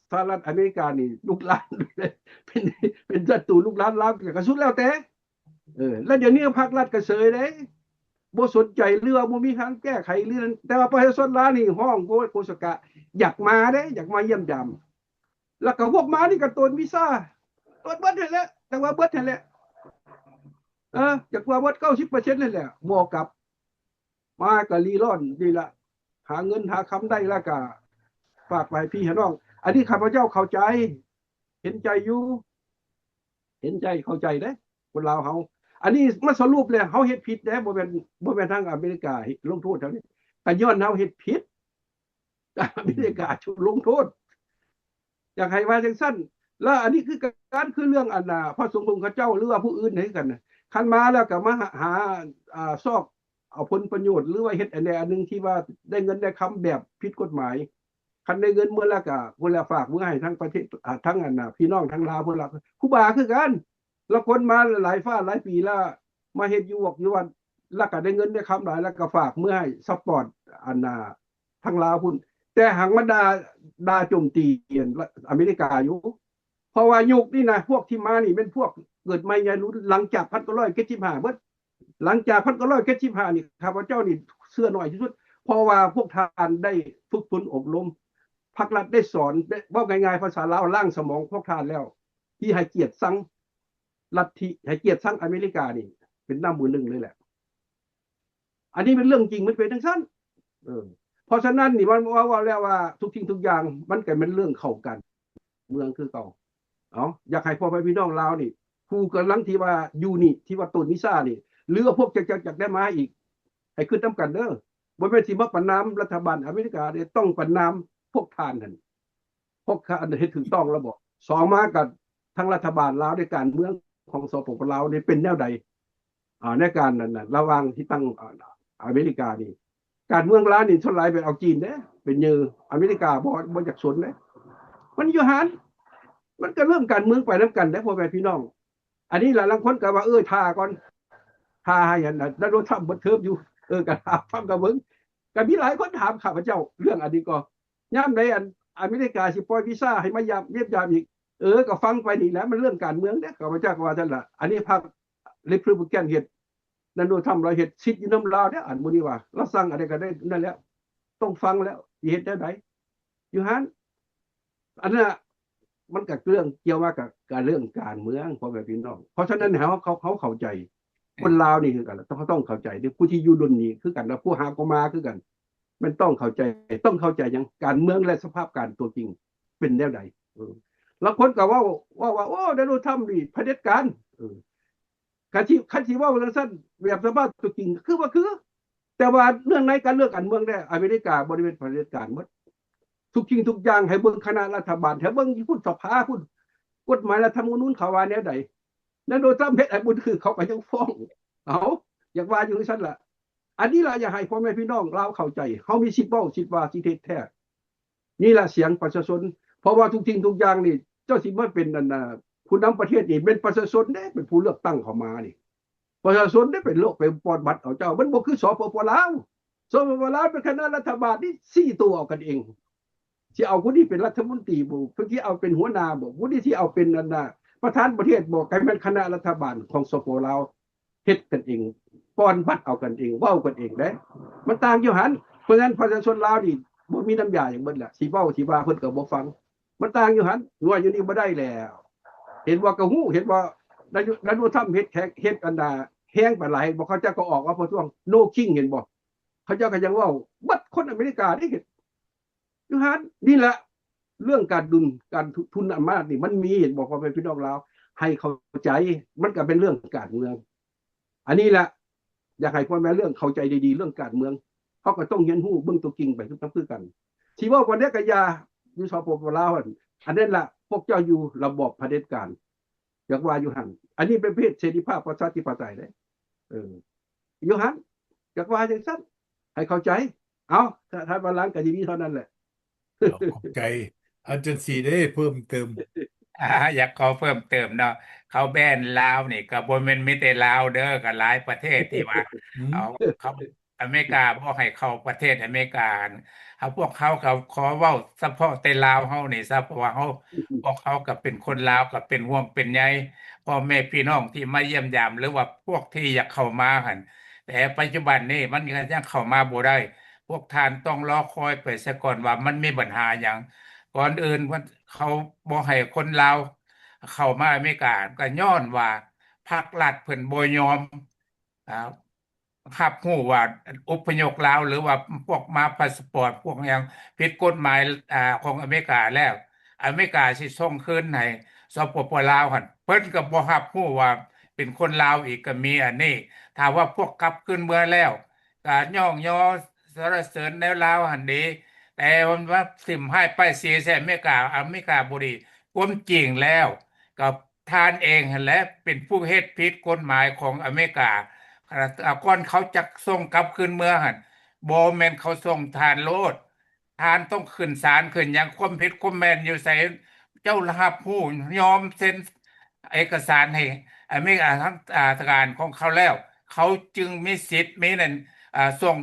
ສະຫະລັດອາເມລິການີ້ ລູກຫຼານ ເປັນ ເປັນສັດຕູລູກຫຼານລາວ ກໍສຸດແລ້ວແຕ່. ເອີ ແລ້ວດຽວນີ້ພັກລັດກໍເສີຍເດ້ ບໍ່ສົນໃຈ ຫຼືວ່າບໍ່ມີທາງແກ້ໄຂ ຫຼື ແຕ່ວ່າປະຊາຊົນລາວນີ້ຮ້ອງໂກໂກສະກະ ຢາກມາເດ້ ຢາກມາຢ້ຽມຢາມ. ແລ້ວກໍພວກມານີ້ກໍໂຕນວີຊາ ໂຕນເບິດຫັ້ນແຫຼະ ຈັກວ່າເບິດຫັ້ນແຫຼະ ເອີ ຈັກວ່າເບິດເກົ້າສິບເປີເຊັນຫັ້ນແຫຼະ ບໍ່ກັບ ມາກໍລີ້ລ່ອນນີ້ລະ ຫາເງິນຫາຄຳໄດ້ແລ້ວກໍຝາກໄປພີ່ໃຫ້ນ້ອງ. ອັນນີ້ຂ້າພະເຈົ້າເຂົ້າໃຈ ເຫັນໃຈຢູ່ ເຫັນໃຈເຂົ້າໃຈເດ້ ຄົນລາວເຮົາ. ອັນນີ້ມາສະຫຼຸບແລ້ວ ເຮົາເຮັດຜິດເດ້ ບໍ່ແມ່ນ ບໍ່ແມ່ນທາງອາເມລິກາລົງໂທດເຮົາເດ້ ກໍຍ້ອນເຮົາເຮັດຜິດ ອາເມລິກາຖືກລົງໂທດ ຢາກໃຫ້ວ່າຈັ່ງຊັ້ນ. ແລ້ວອັນນີ້ຄືການ ຄືເລື່ອງອັນນ່າ ພະສົງຂອງເຂົາເຈົ້າ ຫຼືວ່າຜູ້ອື່ນໃຫ້ກັນນະ ຄັນມາແລ້ວກໍມາຫາ ຫາ ອ່າ ຊອກເອົາຜົນປະໂຫຍດ ຫຼືວ່າເຮັດອັນໃດອັນໜຶ່ງທີ່ວ່າໄດ້ເງິນໄດ້ຄຳແບບຜິດກົດໝາຍ. ຄັນໄດ້ເງິນເມືອແລ້ວກໍພຸ້ນແຫຼະ ຝາກເມືອໃຫ້ທາງປະເທດ ອ່າ ທາງອັນນ່າ ພີ່ນ້ອງທາງລາວພຸ້ນລະ. ຄູບາຄືກັນ ລາວຄົນມາຫຼາຍຟ້າຫຼາຍປີແລ້ວ ມາເຮັດຢູ່ວອກຢູ່ວັດ ແລ້ວກໍໄດ້ເງິນໄດ້ຄຳຫຼາຍ ແລ້ວກໍຝາກເມືອໃຫ້ຊັບພອດ ອັນນ່າ ທາງລາວພຸ້ນ ແຕ່ຫາກມາດ່າ ດ່າໂຈມຕີອັນອາເມລິກາຢູ່. ເພາະວ່າຍຸກນີ້ນະ ພວກທີ່ມານີ້ແມ່ນພວກເກີດໃໝ່ໃຫຍ່ລຸນ ຫຼັງຈາກພັນເກົ້າຮ້ອຍເຈັດສິບຫ້າເບິດ. ຫຼັງຈາກພັນເກົ້າຮ້ອຍເຈັດສິບຫ້ານີ້ ຂ້າພະເຈົ້ານີ້ເຊື່ອໜ້ອຍທີ່ສຸດ ເພາະວ່າພວກທ່ານໄດ້ຝຶກຝົນອົບຮົມ ພັກລັດໄດ້ສອນ ໄດ້ ເວົ້າງ່າຍໆພາສາລາວ ລ້າງສະໝອງພວກທ່ານແລ້ວ ທີ່ໃຫ້ກຽດຊັງລັດທິ ໃຫ້ກຽດຊັງອາເມລິການີ້ ເປັນນຳມືໜຶ່ງເລີຍແຫຼະ. ອັນນີ້ເປັນເລື່ອງຈິງ ມັນເປັນຈັ່ງຊັ້ນ. ເອີ ເພາະສະນັ້ນນີ້ ມັນເວົ້າ ເວົ້າແລ້ວວ່າທຸກສິ່ງທຸກຢ່າງ ມັນກໍແມ່ນເລື່ອງເຂົ້າກັນເມືອງຄືເກົ່າ. ເອົາ ຢາກໃຫ້ພໍ່ແມ່ພີ່ນ້ອງລາວນີ້ ຜູ້ກຳລັງທີ່ວ່າຢູ່ນີ້ ທີ່ວ່າໂຕນວິຊານີ້ ຫຼືວ່າພວກຈະ ຈະ ຈະໄດ້ມາອີກ ໃຫ້ຄິດນຳກັນເດີ. ບໍ່ແມ່ນຊິມາປະນາມລັດຖະບານອາເມລິກາເດ້ ຕ້ອງປະນາມພວກທ່ານຫັ້ນ. ພວກທ່ານເຮັດຖືກຕ້ອງແລ້ວບໍ່? ສອງມາກໍທາງລັດຖະບານລາວ ໃນການເມືອງຂອງ ສປປ ລາວນີ້ເປັນແນວໃດ? ອ່າ ໃນການນັ້ນນະ ລະຫວ່າງທີ່ຕັ້ງ ອາ ອາເມລິການີ້ ການເມືອງລາວນີ້ສ່ວນຫຼາຍເປັນເອົາຈີນເດ້ ເປັນເຫຍື່ອ. ອາເມລິກາບໍ່ ບໍ່ຢາກສົນເດ້ ມັນຢູ່ຫັ້ນ. ມັນກໍເລື່ອງການເມືອງໄປນຳກັນເດ້ ພໍ່ແມ່ພີ່ນ້ອງ. ອັນນີ້ລະ ລາງຄົນກໍວ່າ ເອີ ຖ້າກ່ອນ ຖ້າໃຫ້ອັນນັ້ນ ໂດນັລ ທຣຳເບິດເທີມຢູ່. ເອີ ກໍຖ້າຟັງກໍເບິ່ງ ກໍມີຫຼາຍຄົນຖາມຂ້າພະເຈົ້າເລື່ອງອັນນີ້ກໍ ຍາມໃດອັນອາເມລິກາຊິປ່ອຍວີຊາໃຫ້ມາຢ້ຽມ ຢ້ຽມຢາມອີກ? ເອີ ກໍຟັງໄປນີ້ແຫຼະ ມັນເລື່ອງການເມືອງເດ້ ຂ້າພະເຈົ້າກໍວ່າຊັ້ນລະ. ອັນນີ້ພັກ Republican ເຮັດ ໂດນັລ ທຣຳລາວເຮັດ ສິດຢູ່ນຳລາວເດ້ ອັນໝູ່ນີ້ວ່າ ລາວສັ່ງອັນໃດກໍໄດ້ນັ້ນແຫຼະ ຕ້ອງຟັງແລ້ວ ຊິເຮັດແນວໃດ ຢູ່ຫັ້ນ. ອັນນັ້ນນະ ມັນກໍເລື່ອງກ່ຽວມາກັບ ກັບເລື່ອງການເມືອງ ພໍ່ແມ່ພີ່ນ້ອງ. ເພາະສະນັ້ນ ເຮົາ ເຮົາ ເຮົາເຂົ້າໃຈ ຄົນລາວນີ້ຄືກັນ ເຮົາຕ້ອງເຂົ້າໃຈເດ້ ຜູ້ທີ່ຢູ່ລຸ້ນນີ້ຄືກັນ ແລະ ຜູ້ຫາກໍມາຄືກັນ ແມ່ນຕ້ອງເຂົ້າໃຈ. ຕ້ອງເຂົ້າໃຈຫຍັງ? ການເມືອງ ແລະ ສະພາບການຕົວຈິງເປັນແນວໃດ. ເອີ ລາງຄົນກໍເວົ້າ ເວົ້າວ່າ ໂອ້ ໂດນັລ ທຣຳນີ້ຜະເດັດການ ເອີ ຄັນຊິ ຄັນຊິເວົ້າຈັ່ງຊັ້ນ ແບບສະພາບຕົວຈິງຄືບໍ່ຄື ແຕ່ວ່າເລື່ອງໃນການເມືອງ ການເມືອງແດ່ ອາເມລິກາບໍ່ໄດ້ເປັນຜະເດັດການໝົດ ທຸກສິ່ງທຸກຢ່າງ ໃຫ້ເບິ່ງຄະນະລັດຖະບານ ໃຫ້ເບິ່ງຢູ່ພຸ້ນ ສະພາພຸ້ນ ກົດໝາຍລັດຖະທຳມະນູນເຂົາວ່າແນວໃດ ໂດນັລ ທຣຳເຮັດໃຫ້ບໍ່ຖືກ ເຂົາກໍຍັງຟ້ອງ ເອົ້າ ຢາກວ່າຢູ່ຈັ່ງຊັ້ນລະ ອັນນີ້ລະ ຢາກໃຫ້ພໍ່ແມ່ພີ່ນ້ອງລາວເຂົ້າໃຈ ເຮົາມີສິດເວົ້າ ສິດວ່າ ສິດເຮັດແທ້ ນີ້ລະສຽງປະຊາຊົນ ເພາະວ່າທຸກສິ່ງທຸກຢ່າງນີ້ ເຈົ້າຊິມາເປັນອັນນ່າ ຜູ້ນຳປະເທດນີ້ ແມ່ນປະຊາຊົນເດ້ ເປັນຜູ້ເລືອກຕັ້ງເຂົ້າມານີ້ ປະຊາຊົນເດ້ ເປັນໂລກ ໄປປອນບັດເອົາເຈົ້າ ມັນບໍ່ຄື ສປປ ລາວ ສປປ ລາວ ເປັນຄະນະລັດຖະບານນີ້ ຊີ້ໂຕເອົາກັນເອງ ຊິເອົາຜູ້ນີ້ເປັນລັດຖະມົນຕີບໍ ຜູ້ນີ້ເອົາເປັນຫົວໜ້າບໍ ຜູ້ນີ້ຊິເອົາເປັນອັນນ່າ ປະທານປະເທດບໍ ກໍແມ່ນຄະນະລັດຖະບານຂອງ ສປປ ລາວ ເຮັດກັນເອງ ປອນບັດເອົາກັນເອງ ເວົ້າກັນເອງເດ້ ມັນຕ່າງຢູ່ຫັ້ນ ເພາະສະນັ້ນປະຊາຊົນລາວນີ້ບໍ່ມີນ້ຳຢາຫຍັງເບິດແຫຼະ ຊິເວົ້າຊິວ່າເພິ່ນກໍບໍ່ຟັງ ມັນຕ່າງຢູ່ຫັ້ນ ງົວຢູ່ນີ້ບໍ່ໄດ້ແລ້ວ ເຫັນບໍ່ກໍຮູ້ ເຫັນບໍ່ ໂດນັລ ໂດນັລ ທຣຳເຮັດແຂກ ເຮັດອັນນ່າ ແຮງປານຫຼາຍ ເຫັນບໍ່ ເຂົາເຈົ້າກໍອອກມາປະທ້ວງ No King ເຫັນບໍ່ ເຂົາເຈົ້າກໍຍັງເວົ້າ ເບິດຄົນອາເມລິກາໄດ້ເຮັດ ຢູ່ຫັ້ນ ນີ້ລະ ເລື່ອງການດຸນ ການທຸ ທຸນອຳນາດນີ້ ມັນມີ ເຫັນບໍ່ ພໍ່ແມ່ພີ່ນ້ອງລາວ ໃຫ້ເຂົ້າໃຈ ມັນກໍເປັນເລື່ອງການເມືອງ ອັນນີ້ລະ ຢາກໃຫ້ພໍ່ແມ່ເລື່ອງເຂົ້າໃຈດີໆ ເລື່ອງການເມືອງ ເຮົາກໍຕ້ອງຮຽນຮູ້ເບິ່ງຕົວຈິງໄປນຳຄືກັນ ຊິເວົ້າປານໃດກໍຢ່າ ຢູ່ ສປປ ລາວ ອັນ ອັນນັ້ນລະ ພວກເຈົ້າຢູ່ລະບອບຜະເດັດການ ຢາກວ່າຢູ່ຫັ້ນ ອັນນີ້ເປັນປະເທດເສລີພາບປະຊາທິປະໄຕເດ້ ເອີ ຢູ່ຫັ້ນ ຢາກວ່າຈັ່ງຊັ້ນ ໃຫ້ເຂົ້າໃຈ ເອົາ ຖ້າ ຖ້າວ່າຫຼັງກໍຊິມີເທົ່ານັ້ນແຫຼະ ເອົາ ຂອບໃຈ ອັນຈັ່ງຊີ້ເດ້ ເພີ່ມເຕີມ ອາ ຢາກຂໍເພີ່ມເຕີມເນາະ ເຂົາແບນລາວນີ້ ກໍບໍ່ແມ່ນມີແຕ່ລາວເດີ ກໍຫຼາຍປະເທດທີ່ວ່າ ອືມ ເອົາ ເຂົາ ອາເມລິກາບໍ່ໃຫ້ເຂົ້າປະເທດອາເມລິກາ ເຮົາ ພວກເຮົາກໍຂໍເວົ້າສະເພາະແຕ່ລາວເຮົານີ້ຊະ ເພາະວ່າເຮົາ ພວກເຮົາກໍເປັນຄົນລາວ ກໍເປັນຫ່ວງເປັນໃຍພໍ່ແມ່ພີ່ນ້ອງທີ່ມາຢ້ຽມຢາມ ຫຼືວ່າພວກທີ່ຢາກເຂົ້າມາຫັ້ນ ແຕ່ປັດຈຸບັນນີ້ມັນກໍຍັງເຂົ້າມາບໍ່ໄດ້ ພວກທ່ານຕ້ອງລໍຄອຍໄປຊະກ່ອນວ່າມັນມີບັນຫາຫຍັງ ກ່ອນອື່ນເຂົາບໍ່ໃຫ້ຄົນລາວເຂົ້າມາອາເມລິກາ ກໍຍ້ອນວ່າພັກລັດເພິ່ນບໍ່ຍອມ ອາ ຮັບຮູ້ວ່າອົບພະຍົບລາວ ຫຼືວ່າພວກມາພາສປອດ ພວກຫຍັງຜິດກົດໝາຍ ອາ ຂອງອາເມລິກາແລ້ວ ອາເມລິກາຊິສົ່ງຄືນໃຫ້ ສປປ ລາວຫັ້ນ ເພິ່ນກໍບໍ່ຮັບຮູ້ວ່າເປັນຄົນລາວອີກກໍມີ ອັນນີ້ ຖ້າວ່າພວກກັບຄືນເມືອແລ້ວ ກໍຍ້ອງຍໍສັນລະເສີນແນວລາວຫັ້ນເດ ແຕ່ວ່າຖິ້ມຮ້າຍປ້າຍສີໃສ່ອາເມລິກາ ອາເມລິກາບໍ່ດີ ຄວາມຈິງແລ້ວກໍ ທ່ານເອງຫັ້ນແຫຼະເປັນຜູ້ເຮັດຜິດກົດໝາຍຂອງອາເມລິກາ ກ່ອນເຂົາຈະສົ່ງກັບຄືນເມືອຫັ້ນ ບໍ່ແມ່ນເຂົາສົ່ງທ່ານໂລດ ທ່ານຕ້ອງຂຶ້ນສານຂຶ້ນຫຍັງ ຄວາມຜິດຄວາມແມ່ນຢູ່ໃສ ເຈົ້າຮັບຮູ້ຍອມເຊັນເອກະສານໃຫ້ອາເມລິກາ ທາງ ອາ ທາງການຂອງເຂົາແລ້ວ ເຂົາຈຶ່ງມີສິດມີນັ້ນ ອາ ສົ່ງ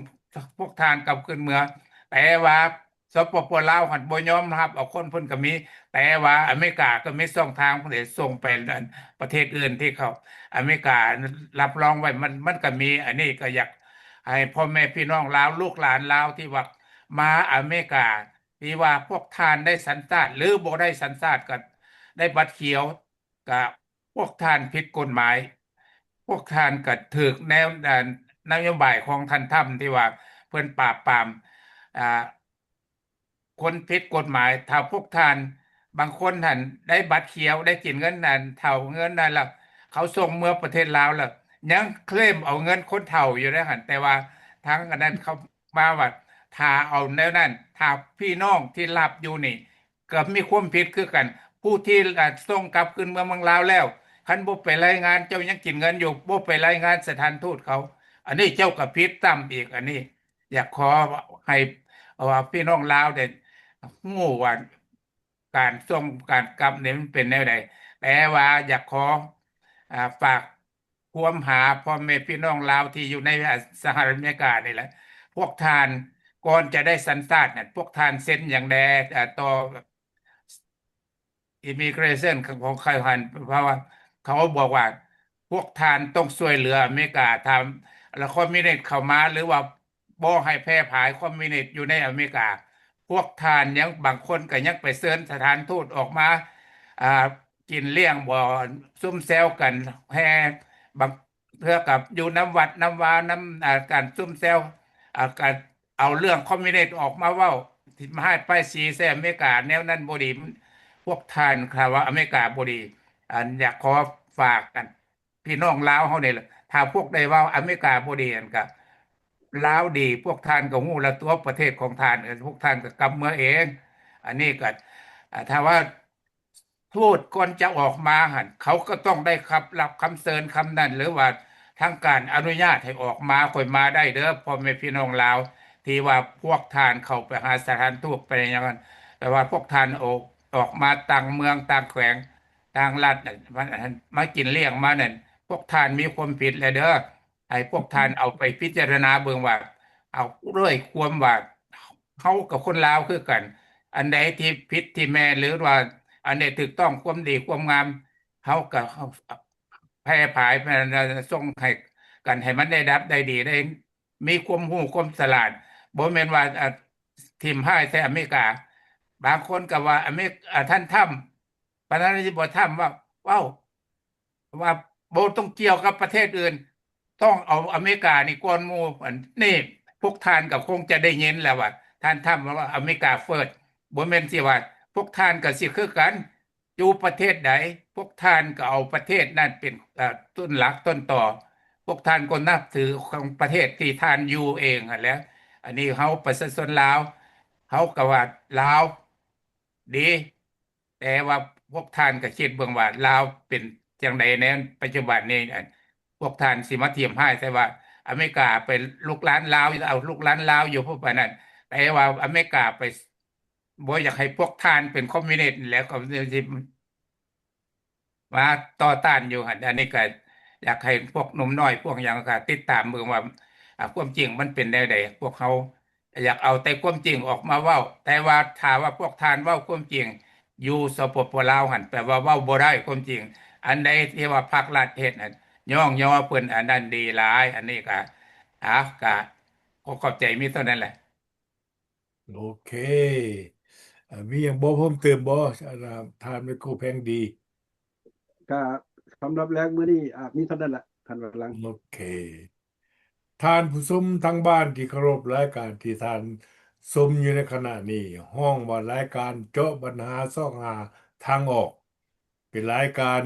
ພວກທ່ານກັບຄືນເມືອ ແຕ່ວ່າ ສປປ ລາວຫັ້ນບໍ່ຍອມຮັບເອົາຄົນເພິ່ນກໍມີ ແຕ່ວ່າອາເມລິກາກໍມີຊ່ອງທາງເພິ່ນຊິສົ່ງໄປປະເທດອື່ນທີ່ເຂົາ ອາເມລິກາຮັບຮອງໄວ້ ມັນ ມັນກໍມີ ອັນນີ້ກໍຢາກໃຫ້ພໍ່ແມ່ພີ່ນ້ອງລາວ ລູກຫຼານລາວທີ່ວ່າມາອາເມລິກາ ທີ່ວ່າພວກທ່ານໄດ້ສັນຊາດ ຫຼືບໍ່ໄດ້ສັນຊາດກໍໄດ້ບັດຂຽວ ກະພວກທ່ານຜິດກົດໝາຍ ພວກທ່ານກະຖືກແນວ ນະໂຍບາຍຂອງທ່ານທຣຳທີ່ວ່າເພິ່ນປາບປາມ ອາ ຄົນຜິດກົດໝາຍ ຖ້າພວກທ່ານບາງຄົນຫັ້ນໄດ້ບັດຂຽວ ໄດ້ກິນເງິນນັ້ນ ເຖົ້າເງິນນັ້ນແລ້ວ ເຂົາສົ່ງເມືອປະເທດລາວແລ້ວ ຍັງເຄລມເອົາເງິນຄົນເຖົ້າຢູ່ໃນຫັ້ນ ແຕ່ວ່າທາງອັນນັ້ນເຂົາມາວ່າ ຖ້າເອົາແນວນັ້ນ ຖ້າພີ່ນ້ອງທີ່ຮັບຢູ່ນີ້ ກໍມີຄວາມຜິດຄືກັນ ຜູ້ທີ່ ອາ ສົ່ງກັບຄືນເມືອເມືອງລາວແລ້ວ ຄັນບໍ່ໄປລາຍງານ ເຈົ້າຍັງກິນເງິນຢູ່ ບໍ່ໄປລາຍງານສະຖານທູດເຂົາ ອັນນີ້ເຈົ້າກໍຜິດຊ້ຳອີກ ອັນນີ້ຢາກຂໍໃຫ້ ເອີ ພີ່ນ້ອງລາວໄດ້ຮູ້ວ່າ ການສົ່ງການກັບນີ້ມັນເປັນແນວໃດ ແຕ່ວ່າຢາກຂໍ ອາ ຝາກ ຄວາມຫາພໍ່ແມ່ພີ່ນ້ອງລາວທີ່ຢູ່ໃນ ອາ ສະຫະລັດອາເມລິການີ້ແຫຼະ ພວກທ່ານກ່ອນຈະໄດ້ສັນຊາດນັ້ນ ພວກທ່ານເຊັນຫຍັງແດ່ ອາ ຕໍ່ Immigration ຂອງເຂົາຫັ້ນ ເພາະວ່າເຂົາບອກວ່າ ພວກທ່ານຕ້ອງຊ່ວຍເຫຼືອອາເມລິກາ ຖ້າລະຄອມມິວນິດເຂົ້າມາ ຫຼືວ່າ ບໍ່ໃຫ້ແຜ່ຜາຍຄອມມິວນິດຢູ່ໃນອາເມລິກາ ພວກທ່ານຍັງ ບາງຄົນກໍຍັງໄປເຊີນສະຖານທູດອອກມາ ອ່າ ກິນລ້ຽງບໍ ຊຸມແຊວກັນແຮ່ ບາງເທື່ອກໍຢູ່ນຳວັດນຳວາ ນຳ ອ່າ ການຊຸມແຊວ ອ່າ ການເອົາເລື່ອງຄອມມິວນິດອອກມາເວົ້າ ທີ່ມາຮ້າຍປ້າຍສີໃສ່ອາເມລິກາ ແນວນັ້ນບໍ່ດີ. ວກທ່ານ ຖ້າວ່າອາເມລິກາບໍ່ດີ ອັນ ຢາກຂໍຝາກກັນ ພີ່ນ້ອງລາວເຮົານີ້ແຫຼະ ຖ້າພວກໃດເວົ້າອາເມລິກາບໍ່ດີ ອັນກະ ລາວດີ ພວກທ່ານກໍຮູ້ແລ້ວຕົວະ ປະເທດຂອງທ່ານ ເອີ ພວກທ່ານກໍກັບເມືອເອງ. ອັນນີ້ກໍ ອາ ຖ້າວ່າທູດກ່ອນຈະອອກມາຫັ້ນ ເຂົາກໍຕ້ອງໄດ້ຮັບ ຮັບຄຳເຊີນຄຳນັ້ນ ຫຼືວ່າທາງການອະນຸຍາດໃຫ້ອອກມາ ຄ່ອຍມາໄດ້ເດີ ພໍ່ແມ່ພີ່ນ້ອງລາວ ທີ່ວ່າພວກທ່ານເຂົ້າໄປຫາສະຖານທູດ ໄປຫຍັງນັ້ນ ແຕ່ວ່າພວກທ່ານອອກ ອອກມາຕ່າງເມືອງ ຕ່າງແຂວງ ຕ່າງລັດ ມາ ມາກິນລ້ຽງມານັ້ນ ພວກທ່ານມີຄວາມຜິດແລ້ວເດີ. ໃຫ້ພວກທ່ານເອົາໄປພິຈາລະນາເບິ່ງວ່າ ເອົາດ້ວຍຄວາມວ່າເຮົາກັບຄົນລາວຄືກັນ ອັນໃດທີ່ຜິດທີ່ແມ່ນ ຫຼືວ່າອັນໃດຖືກຕ້ອງ ຄວາມດີຄວາມງາມ ເຮົາກໍແຜ່ຜາຍ ສົ່ງໃຫ້ກັນ ໃຫ້ມັນໄດ້ດັບໄດ້ດີ ໄດ້ມີຄວາມຮູ້ຄວາມສະຫຼາດ ບໍ່ແມ່ນວ່າ ອາ ຖິ້ມຮ້າຍໃສ່ອາເມລິກາ. ບາງຄົນກໍວ່າອາເມລິກ ອາ ທ່ານທຳ ປະທານາທິບໍດີທຳວ່າ ເວົ້າ ວ່າບໍ່ຕ້ອງກ່ຽວກັບປະເທດອື່ນ ຕ້ອງເອົາອາເມລິການີ້ກ່ອນໝູ່ ອັນນີ້ພວກທ່ານກໍຄົງຈະໄດ້ຍິນແລ້ວວ່າ ທ່ານທຳວ່າ ອາເມລິກາເຟີດ ບໍ່ແມ່ນຊິວ່າ ພວກທ່ານກໍຊິຄືກັນ ຢູ່ປະເທດໃດ ພວກທ່ານກໍເອົາປະເທດນັ້ນເປັນ ເອີ ຕົ້ນຫຼັກຕົ້ນຕໍ ພວກທ່ານກໍນັບຖືຂອງປະເທດທີ່ທ່ານຢູ່ເອງຫັ້ນແຫຼະ. ອັນນີ້ເຮົາປະຊາຊົນລາວ ເຮົາກໍວ່າລາວດີ ແຕ່ວ່າພວກທ່ານກໍຄິດເບິ່ງວ່າລາວເປັນຈັ່ງໃດໃນປັດຈຸບັນນີ້ ອັນ ພວກທ່ານຊິມາຖິ້ມຮ້າຍໃສ່ວ່າອາເມລິກາໄປລຸກລານລາວ ເອົາລຸກລານລາວຢູ່ພວກປານນັ້ນ ແຕ່ວ່າອາເມລິກາໄປ ບໍ່ຢາກໃຫ້ພວກທ່ານເປັນຄອມມິວນິດ ແລ້ວກໍຊິມາຕໍ່ຕ້ານຢູ່ຫັ້ນ. ອັນນີ້ກໍຢາກໃຫ້ພວກໜຸ່ມນ້ອຍ ພວກຫຍັງກໍຕິດຕາມເບິ່ງວ່າ ອາ ຄວາມຈິງມັນເປັນແນວໃດ. ພວກເຮົາ ຢາກເອົາແຕ່ຄວາມຈິງອອກມາເວົ້າ ແຕ່ວ່າຖ້າວ່າພວກທ່ານເວົ້າຄວາມຈິງຢູ່ ສປປ ລາວ ຫັ້ນ ແປວ່າເວົ້າບໍ່ໄດ້ຄວາມຈິງ. ອັນໃດທີ່ວ່າພັກລັດເຮັດຫັ້ນ ຍ້ອງຍໍເພິ່ນ ອັນນັ້ນດີຫຼາຍ. ອັນນີ້ກໍ ອາ ກໍຂໍຂອບໃຈ ມີເທົ່ານັ້ນແຫຼະ. ໂອເຄ ເອີ ມີຫຍັງບອກເພີ່ມເຕີມບໍ່ ທ່ານໄມໂຄແພງດີ? ກະສຳລັບແລງມື້ນີ້ ອາ ມີເທົ່ານັ້ນແຫຼະ ທ່ານວັນຫຼັງ. ໂອເຄ ທ່ານຜູ້ຊົມທາງບ້ານທີ່ເຄົາລົບ, ລາຍການທີ່ທ່ານຊົມຢູ່ໃນຂະນະນີ້ ຮ້ອງວ່າລາຍການເຈາະບັນຫາຊອກຫາທາງອອກ, ເປັນລາຍການ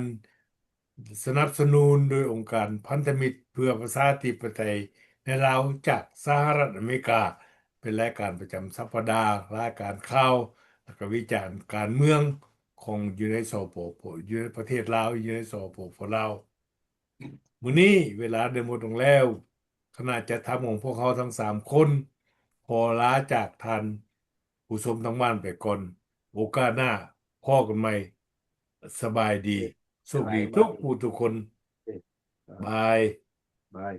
ສະໜັບສະໜູນໂດຍອົງການພັນທະມິດເພື່ອປະຊາທິປະໄຕໃນລາວ ຈາກສະຫະລັດອາເມລິກາ, ເປັນລາຍການປະຈຳສັບປະດາ, ລາຍການຂ່າວ ແລະ ກະວິຈານການເມືອງຂອງ ຢູ່ໃນ ສປປ ຢູ່ໃນປະເທດລາວ, ຢູ່ໃນ ສປປ ລາວ. ມື້ນີ້ເວລາໄດ້ໝົດລົງແລ້ວ, ຄະນະຈັດທຳຂອງພວກເຮົາທັງສາມຄົນ ຂໍລາຈາກທ່ານຜູ້ຊົມທາງບ້ານໄປກ່ອນ. ໂອກາດໜ້າພໍ້ກັນໃໝ່. ສະບາຍດີ, ໂຊກດີທຸກຜູ້ທຸກຄົນ. ບາຍ. ບາຍ.